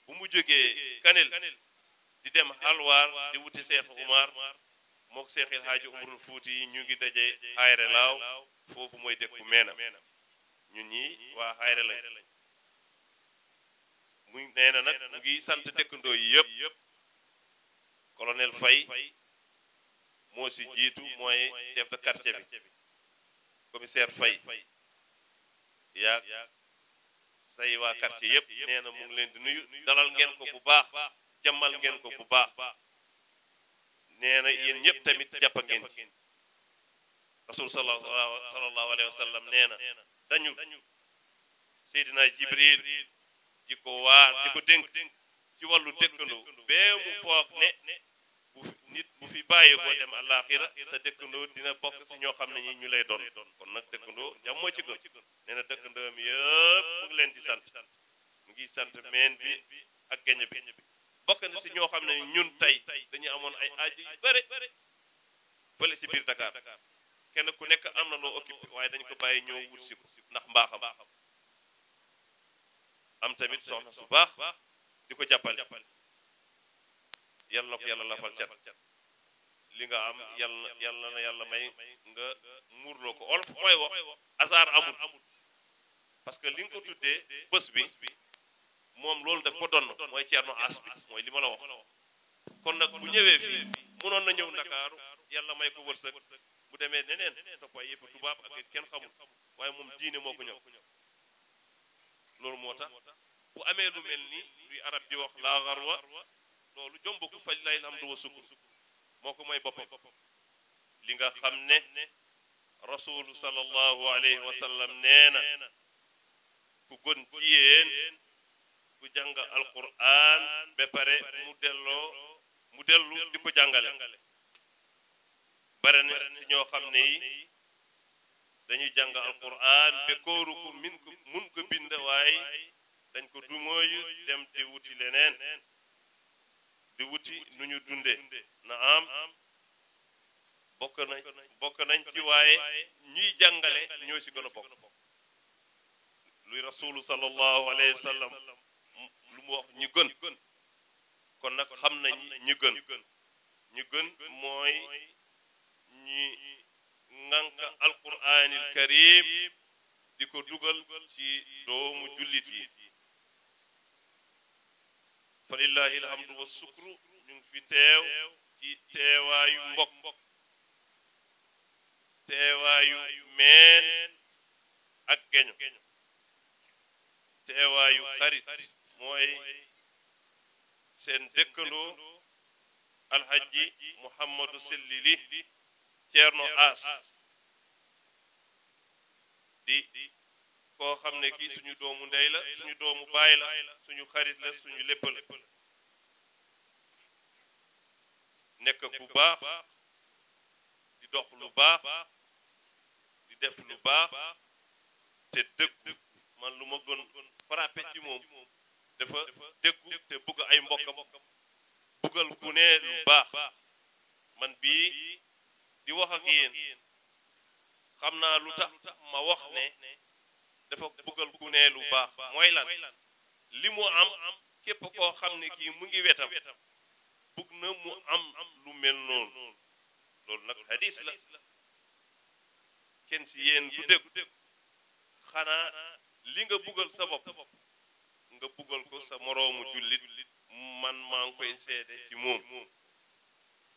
bu mu jógee Kanel di dem Halwaar di wuti Cheikh Umar, mook Cheikh El Hadji Omarul Fouti ñu ngi daje Ayre Laaw, foofu mooy dëkku meenam. Ñun ñi waa Ayre lañ. Muy, nee na nag mu ngi sant dëkkandoo yi yëpp. Colonel Faye moo si jiitu, mooy chef de quartier bi. Commissaire Faye, yaa say waa quartier yëpp, nee na mu ngi leen di nuyu. Dalal ngeen ko bu baax, jàmmal ngeen ko bu baax. Nee na yéen ñëpp tamit jàpp ngeen ci. Rasul sallallahu, sallallahu alayhi wa sallam nee na, dañu Seydina Jibril di ko waar, di ko dénk ci wàllu dëkkandoo, bee mu foog ne bu fi, nit bu fi bàyyi ko dem àllaaxira, sa dëkkandoo dina bokk si ñoo xam ne ñi ñu lay doon. Kon nag dëkkandoo jàmm moo ci gën. Nee na dëkkandoom yëpp mu ngi leen di sant. Mu ngi sant meen bi ak geño bi. Bokk na si ñoo xam ne ñun tey dañu amoon ay aaju yu bare fële si biir Dakar. Kenn ku nekk am na loo occupé, waaye dañ ko bàyyi ñëw wut si ko ndax mbaaxam. Am tamit soxna su baax di ko jàppale. Yal na ko Yàlla lafal cat. Li nga am, Yàlla, Yàlla na Yàlla may nga muurloo ko. Olof mooy wax, hasard amul. Parce que li nga ko tuddee bés bi, moom loolu daf ko donn, mooy Ceerno As bi, mooy li ma la wax. Kon nag bu ñëwee fii, mënoon na ñëw Ndakaaru, Yàlla may ko wërsëg, bu demee neneen, topp ay yëfu tubaab ak kenn xamul. Waaye moom diine moo ko ñor. Loolu moo tax bu amee lu mel ni luy arab di wax laa garwa, loolu jomb ko, fa lillahi alhamdu wa sukkur, moo ko may boppam. Li nga xam ne Rasulu sallallahu alayhi wa sallam nee na, ku gën ci yéen ku jàng Alquraan ba pare mu delloo, mu dellu di ko jàngale. Bare na si ñoo xam ne yi dañuy jàng Alquran, be kooru ko min ko, mun ko bind, waaye dañ ko dumooyu, dem di wuti leneen, di wuti nu ñu dunde. Na am, bokk nañ, bokk nañ ci, waaye ñuy jàngale ñoo si gën a bokk. Luy Rasulu sallallahu alayhi wa sallam, lu mu wax, ñu gën. Kon nag xam nañ ñu gën. Ñu gën mooy ñi ŋànk Alquraanil Karim, di ko dugal ci doomu jullit yi. Falillahi alhamdu wa sukru, ñu ngi fi teew ci teewaayu mbokk, teewaayu meen ak geño, teewaayu xarit, mooy seen dëkkandoo, Alhaji Muhammadu Selli Li, Ceerno As, di koo xam ne kii suñu doomu ndey la, suñu doomu baay la, suñu xarit la, suñu lépp la. Nekk ku baax, di dox lu baax, di def lu baax, te dëggu. Man, lu ma gën frappé ci moom, dafa dëggu te bëgg ay mbokkam, bëggal ku ne lu baax. Man bii di wax ak yéen, xam naa lu tax ma wax ne dafa bëggal ku ne lu baax. Mooy lan? Li mu am, képp koo xam ne kii mu ngi wetam, bëgg na mu am lu mel noonu. Loolu nag hadis la. Kenn si yéen du dégg, xanaa li nga bëggal sa bopp, nga bëggal ko sa moroomu jullit. Man, maa ngi koy seede ci moom.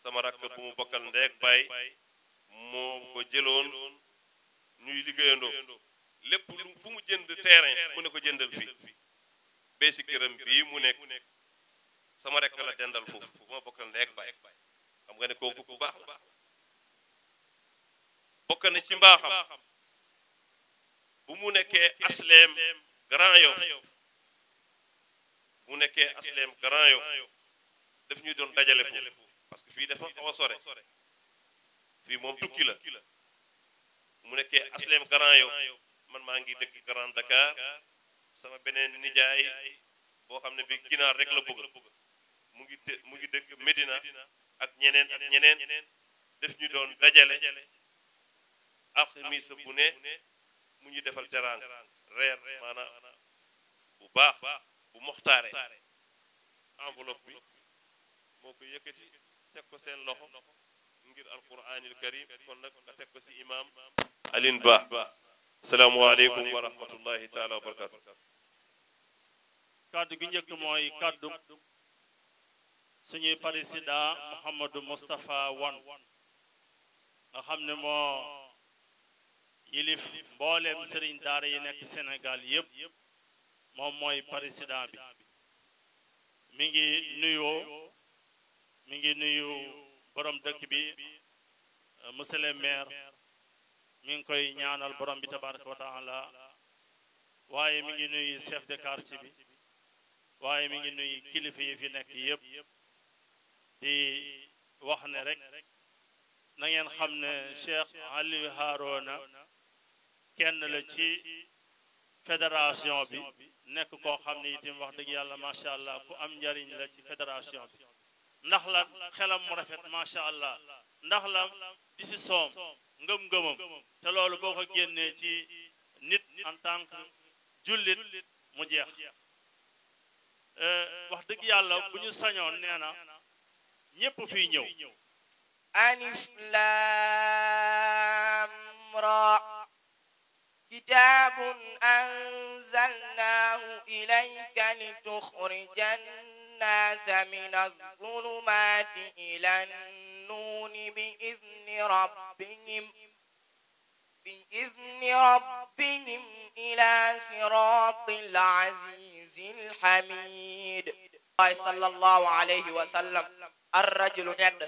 Sama rakk bu mu bokkal ndey ak baay moo ko jëloon, ñuy liggéeyandoo. Lépp lu, fu mu jënd terrain, mu ne ko, "Jëndal fii." Bee si këram bii mu nekk, sama rakk la dendal foofu, bu ma bokkal ndey ak baay. Xam nga ne kooku ku baax la. Bokk na ci mbaaxam, bu mu nekkee Aslem Grand Yoff, bu mu nekkee Aslem Grand Yoff, daf ñuy doon dajale foofu, parce que fii dafa xaw a sore, fii moom tukki la. Mu nekkee Aslem Grand Yoff, man, maa ngi dëkk Grand Dakar, sama beneen nijaay boo xam ne bi ginaar rek la bëgg, mu ngi dë-, mu ngi dëkk Médina, ak ñeneen ak ñeneen, daf ñu doon dajale. Alxamisa bu ne, mu ñu defal teraanga, reer, maanaam bu baax, bu moxtaare. Enveloppe bi moo ko yëkkati, teg ko seen loxo ngir Alquraanil Karim. Kon nag, nga teg ko si imam Alioune Ba. Asalaamu aleykum wa rahmatullahi taala wa barakatuh. Kàddu gi njëkk mooy kàddu suñuy président Mouhamadou Moustapha Wan, nga xam ne moo yilif mbooleem sëriñ daara yi nekk Sénégal yépp. Moom mooy président bi. Mi ngi nuyoo, mi ngi nuyu borom dëkk bi, euh, monsieur le maire. Mi ngi koy ñaanal borom bi tabaraka wa taala. Waaye mi ngi nuyu chef de quartier bi. Waaye mi ngi nuyu kilifa yi fi nekk yépp. Di wax ne rek, na ngeen xam ne Cheikh Aliou Harouna kenn la ci fédération bi, nekk koo xam ne itam, wax dëgg Yàlla, macha Allah, ku am njariñ la ci fédération bi. Ndax la xelam mu rafet, macha Allah, ndax la di si soom, ngëm-ngëmam, te loolu boo ko génnee ci nit en tant que jullit, mu jeex. Euh, wax dëgg Yàlla, bu ñu sañoon, nee na, ñépp fiy ñëw. ألف لام را. كتاب أنزلناه إليك لتخرج الناس من الظلمات إلى النور بإذن ربهم، بإذن ربهم إلى صراط العزيز الحميد. صلى الله عليه وسلم. Ar rajulu neɗɗo,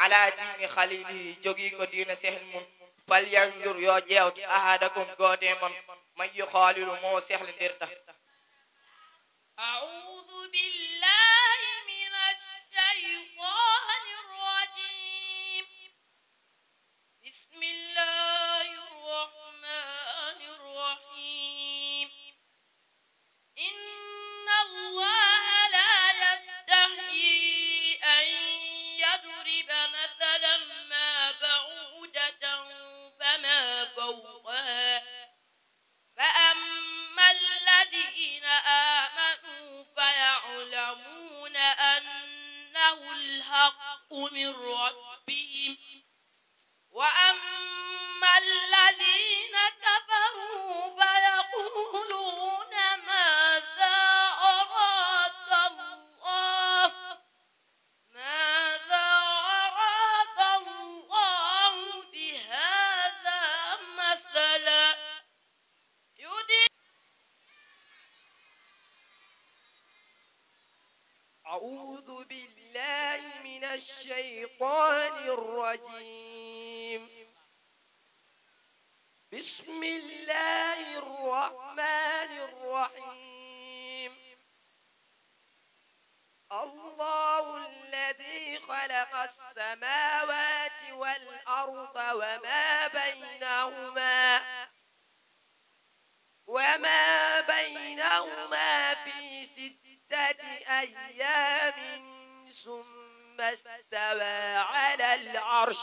ala diini khalilihi, jogii ko diina sehil mum. Falyanzur, yo ƴeewte, ahadakum, gooto e mon, man yukhalilu, mo o sehlindirta. أعوذ بالله من الشيطان من ربهم. وأما الذين كفروا فيقولون ماذا أراد الله، ماذا أراد الله بهذا مثلا. يريد أعوذ بالله من الشيطان الرجيم. بسم الله الرحمن الرحيم. الله الذي خلق السماوات والأرض وما بينهما، وما بينهما في ستة أيام ثم استوى على العرش.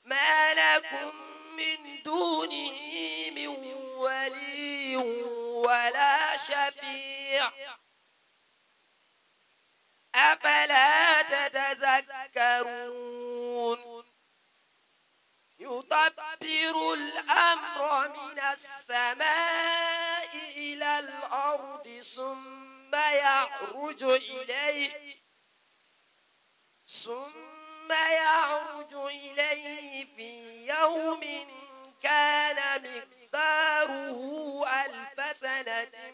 ما لكم من دونه من ولي ولا شفيع، أفلا تتذكرون؟ يدبر الأمر من السماء إلى الأرض ثم يعرج إليه، ثم يعرج إليه في يوم كان مقداره ألف سنة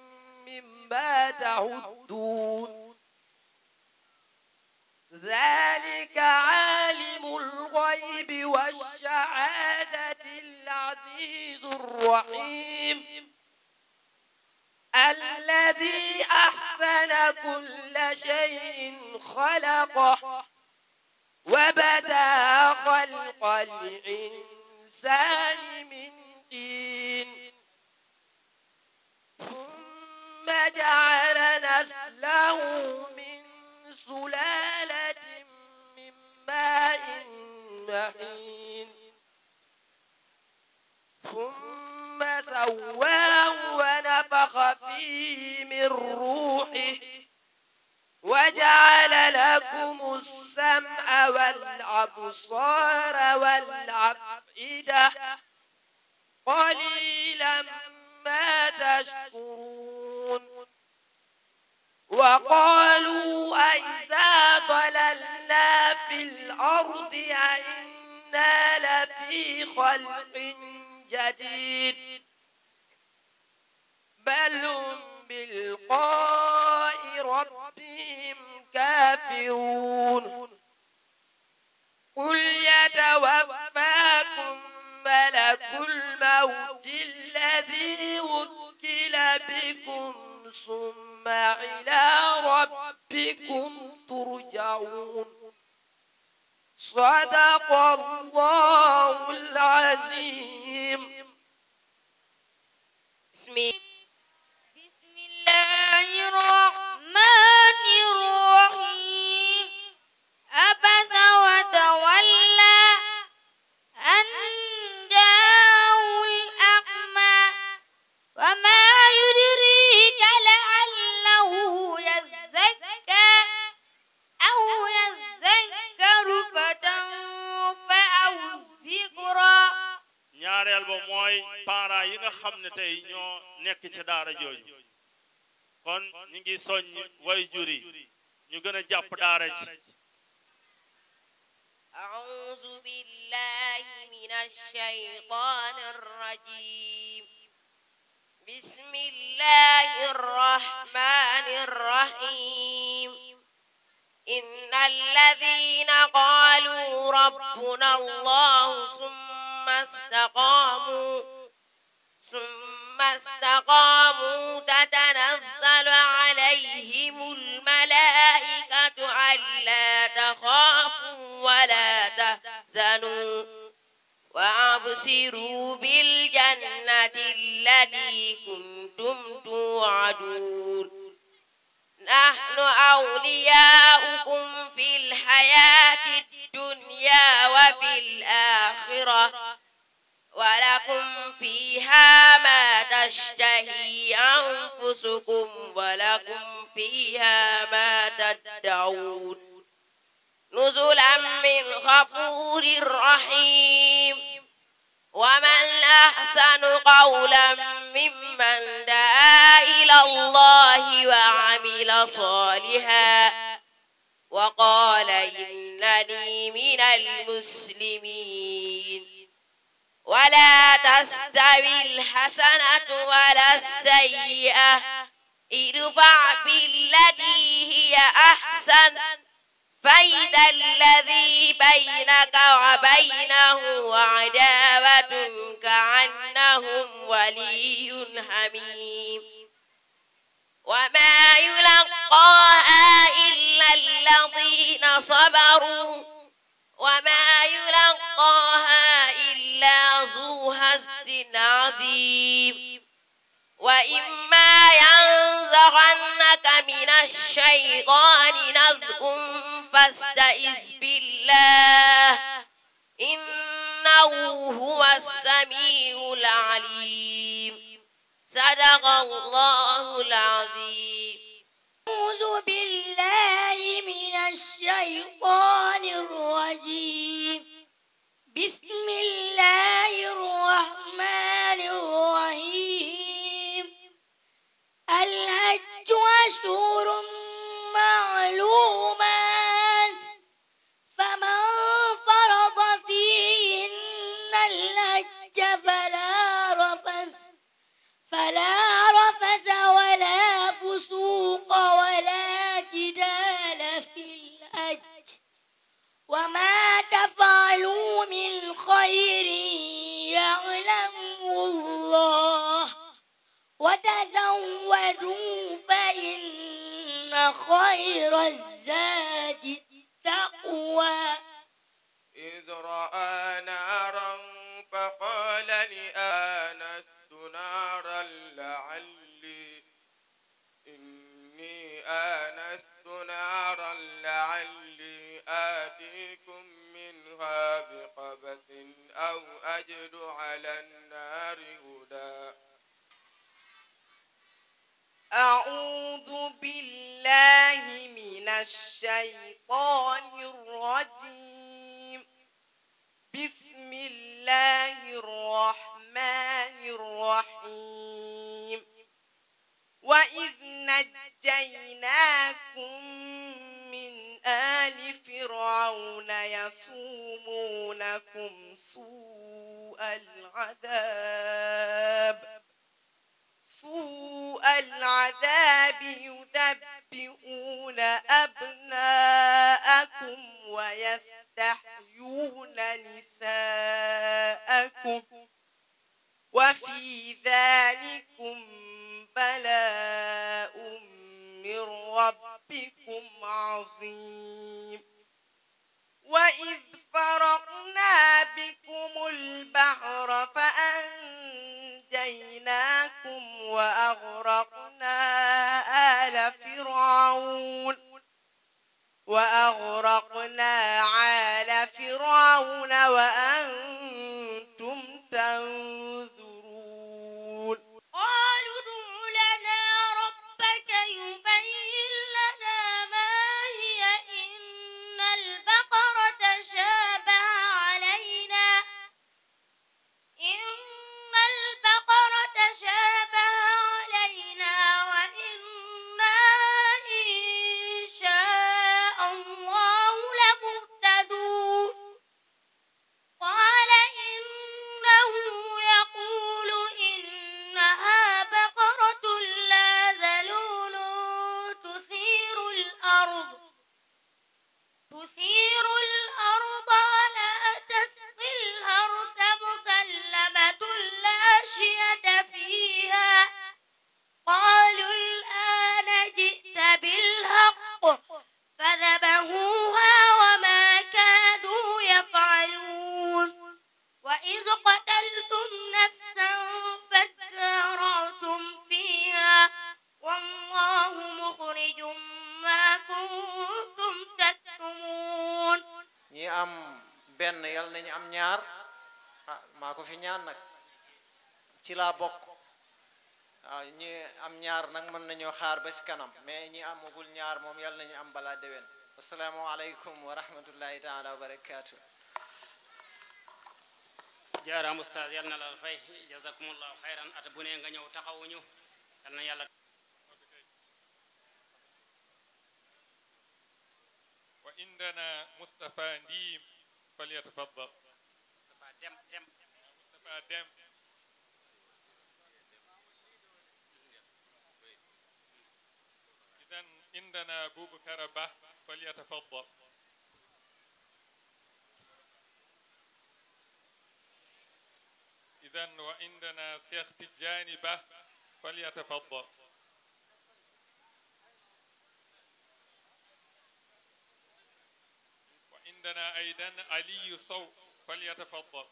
مما تعدون. ذلك عالم الغيب والشهادة العزيز الرحيم. الذي أحسن كل شيء خلقه وبدأ خلق الإنسان من طين ثم جعل نسله من سلالة من ماء مهين ثم سواه ونفخ فيه من روحه وجعل لكم السمع والأبصار والأفئدة قليلا ما تشكرون. وقالوا أإذا ضللنا في الأرض أإنا لفي خلق جديد بل هم بلقاء ربهم كافرون. قل يتوفاكم ملك الموت الذي وكل بكم ثم إلى ربكم ترجعون. صدق الله العظيم. بسم بسم الله الرحمن الرحيم. عبس وتولى أن جاءه الأعمى. وما يدريك لعله يزكى أو يذكر فتنفعه الذكرى. Ñaareel ba mooy parents yi nga xam ne tey ñoo nekk ci daara jooju. Kon ñu ngi soññ way jur yi ñu gën a jàpp daara ji. أعوذ بالله من الشيطان الرجيم. بسم الله الرحمن الرحيم. إن الذين قالوا ربنا الله ثم استقاموا ثم استقاموا تتنزل عليهم الملائكة ألا تخافوا ولا تحزنوا وأبشروا بالجنة التي كنتم توعدون. نحن أولياؤكم في الحياة الدنيا وفي الآخرة ولكم فيها ما تشتهي أنفسكم ولكم فيها ما تدعون. نزلا من غفور رحيم. ومن أحسن قولا ممن دعا إلى الله وعمل صالحا وقال إنني من المسلمين. ولا تستوي الحسنة ولا السيئة، ادفع بالتي هي أحسن، فإذا الذي بينك وبينه عداوة كأنه ولي حميم. وما يلقاها إلا الذين صبروا وما يلقاها إلا ذو حظ عظيم. وإما ينزغنك من الشيطان نزغ فاستعذ بالله، إنه هو السميع العليم. صدق الله العظيم. أعوذ بالله من الشيطان الرجيم. بسم الله الرحمن الرحيم. الحج أشهر معلومات، فمن فرض فيهن الحج فلا رفث، فلا رفث ولا فسوق ولا جدال في الحج، وما تفعلوا من خير يعلمه الله، وتزودوا فإن خير الزاد التقوى. إذ رأى نارا فقال لآنست نارا لعلي إني آنست نارا لعلي آتيكم منها بقبس أو أجد على النار هدى. أعوذ بالله من الشيطان الرجيم. بسم الله الرحمن الرحيم. وإذ نجيناكم من آل فرعون يسومونكم سوء العذاب سوء العذاب يذبحون أبناءكم ويستحيون نساءكم وفي ذلكم بلاء من ربكم عظيم. وإذ فرقنا بكم البحر فأنجيناكم وأغرقنا آل فرعون وأغرقنا آل فرعون وأنتم تنظرون. قالوا ادع لنا ربك يبين لنا ما هي إن البقر تشابه علينا إن البقر تشابه علينا وإنا إن شاء الله لمهتدون. قال إنه يقول إنها بقرة لا ذلول تثير الأرض تثير الأرض ولا تسقي الحرث مسلمة لا شية فيها قالوا الآن جئت بالحق فذبحوها وما كادوا يفعلون. وإذ قتلتم نفسا فادارأتم فيها والله مخرج ما كنتم تكتمون. Ñi am benn, yal nañu am ñaar. Ah, maa ko fi ñaan nag. Ci laa bokk. Waaw, ñi am ñaar nag mën nañoo xaar ba ci kanam, mais ñi amagul ñaar moom yal nañu am balaa déwén. Assalamu aleykum wa rahmatullahi taala wa barakatuh. Jaaraama Ustaas, yal na Alla fay. Jazakumullahu khayran. Ata bune nga ñëw taxawuñu. Yal na Yàlla. Wa indana Mustafa Ndim, falyatafaddal. Mustafa Dem, Dem. Mustafa Dem. Idan indana Bubakar Bah, falyatafaddal. Idan wa indana Cheikh Tidjani Bah, falyatafaddal. Wa indana aydan Aliyu Sow, falyatafaddal.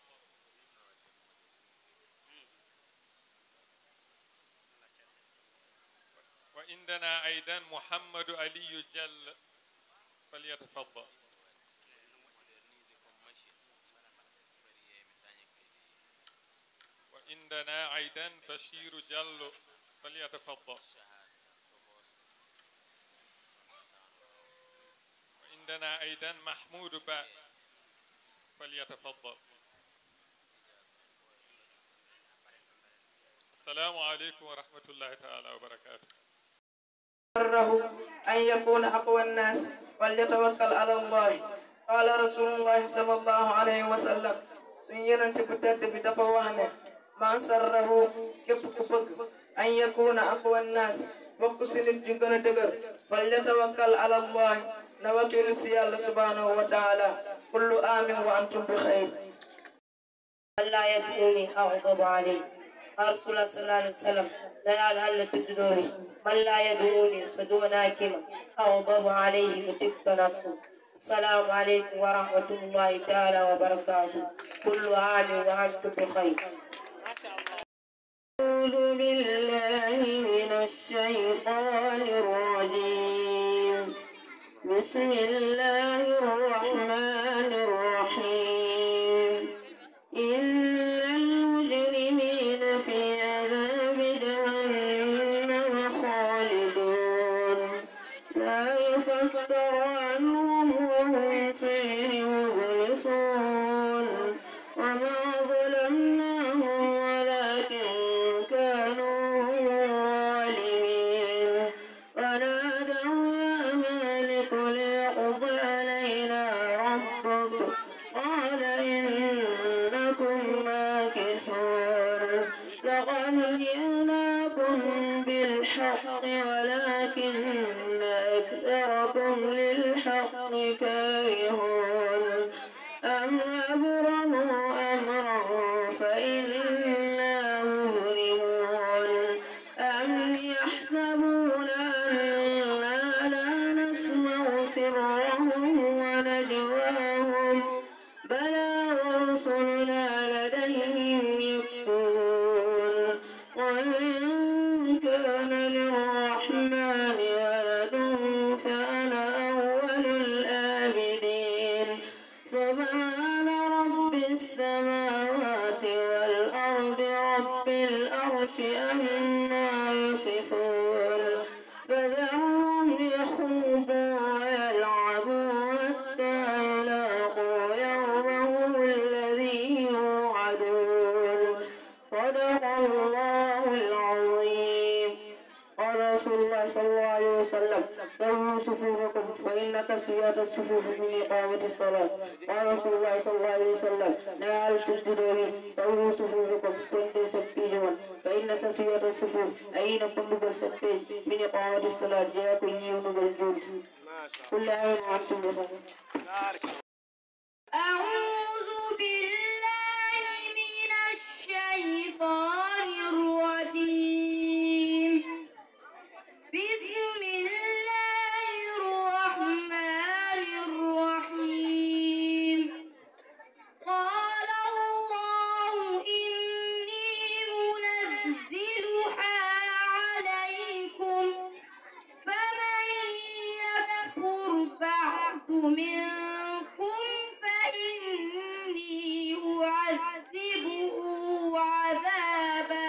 Wa indana aydan Muhammadu Aliyu Jall, falyatafaddal. Wa indana aydan Bashiru Jallo, falyatafaddal. Wa indana aydan Mahmudu Ba, falyatafaddal. Assalamu aleykum wa rahmatullahi taala wa barakatuh. سره أن يكون أقوى الناس فليتوكل على الله. قال رسول الله صلى الله عليه وسلم، suñu Yonent bu tedd bi dafa wax ne, من سره, képp ku bëgg, أن يكون أقوى الناس, bokk si nit yu gën a dëgër, فليتوكل على الله, na wakkilu si Yàlla subhanahu wa taala. كل عام وأنتم بخير. من لا يدعوني أغضب عليه. قال رسول الله صلى الله عليه وسلم, Nelaaɗo Alla tedduɗo wi, من لا يدعوني, so duwanaaki ma, أغضب عليه, mi tikkanat ɗum. السلام عليكم ورحمة الله تعالى وبركاته. كل عام وأنتم بخير. أعوذ بالله من الشيطان الرجيم. بسم الله الرحمن الرحيم. إن المجرمين في عذاب جهنم خالدون. لا يفتر عنهم وهم فيه مبلسون. وما ظلمناهم ولكن كانوا هم الظالمين. ونادوا يا مالك ليقض علينا ربك قال إنكم ماكثون. لقد جئناكم بالحق ولكن أكثركم للحق كارهون. أم أبرموا أمرا فإنا مبرمون. أم يحسبون أنا لا نسمع سرهم ونجواهم. بلى ورسلنا لديهم يكتبون. قل إن كان للرحمن ولد فأنا أول العابدين. سبحان رب السماوات والأرض رب العرش عما يصفون. فذرهم يخوضوا ويلعبوا حتى يلاقوا يومهم الذي يوعدون. صدق الله العظيم. قال رسول الله صلى الله عليه وسلم، سووا صفوفكم فإن تسوية الصفوف من إقامة الصلاة. قال رسول الله صلى الله عليه وسلم، Nelaaɗo tedduɗo wi, سووا صفوفكم, ponndee sappiiji mon, فإن تسوية الصفوف, ayino ponndugol sappeeji, من إقامة الصلاة, jeyaa ko ñiiwnugol juulde. كل عام وأنتم بخير. أعوذ بالله من الشيطان الرجيم. بسم الله الرحمن الرحيم. قال الله إني منزلها عليكم فمن يكفر بعد منكم فإني أعذبه عذابا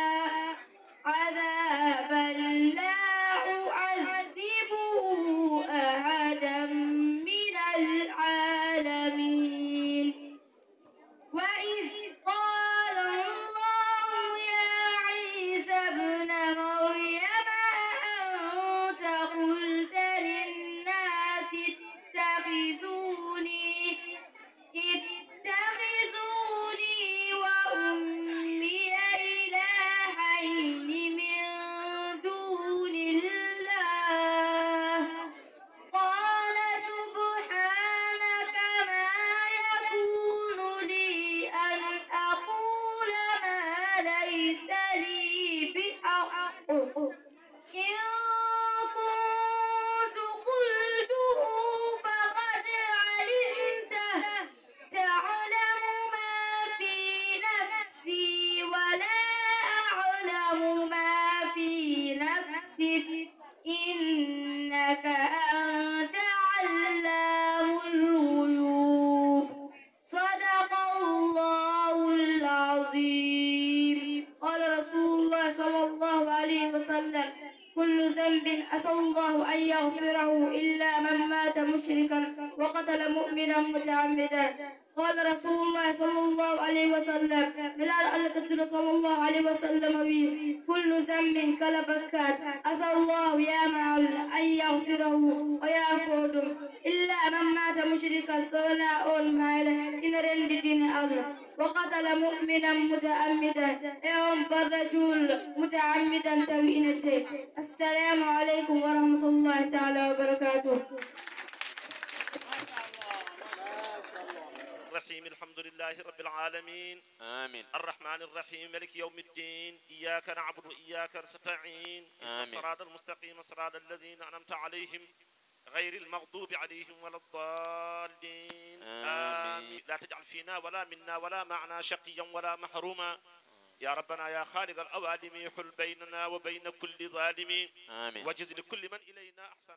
حسب. إنك أنت علام الغيوب. صدق الله العظيم. قال رسول الله صلى الله عليه وسلم: كل ذنب عسى الله أن يغفره إلا من مات مشركا وقتل مؤمنا متعمدا. قال رسول الله صلى الله عليه وسلم، Nelaaɗo Allah tedduɗo صلى الله عليه وسلم wi'i: كل ذنب, kala bakkaat, عسى الله, yaama Allah, أن يغفره, o yaafoo ɗum, إلا من مات مشركا, so wonaa oon maayɗo ina renndi diine Allah, وقتل مؤمنا متعمدا, e oon barra juulɗo, متعمدا, tawi ina tee. السلام عليكم ورحمة الله تعالى وبركاته. الرحيم. الحمد لله رب العالمين. آمين. الرحمن الرحيم. مالك يوم الدين. إياك نعبد وإياك نستعين. اهدنا آمين. الصراط المستقيم، صراط الذين أنعمت عليهم، غير المغضوب عليهم ولا الضالين. آمين. آمين. لا تجعل فينا ولا منا ولا معنا شقيا ولا محروما. يا ربنا يا خالق العوالم، حل بيننا وبين كل ظالم. آمين. واجز لكل من إلينا أحسن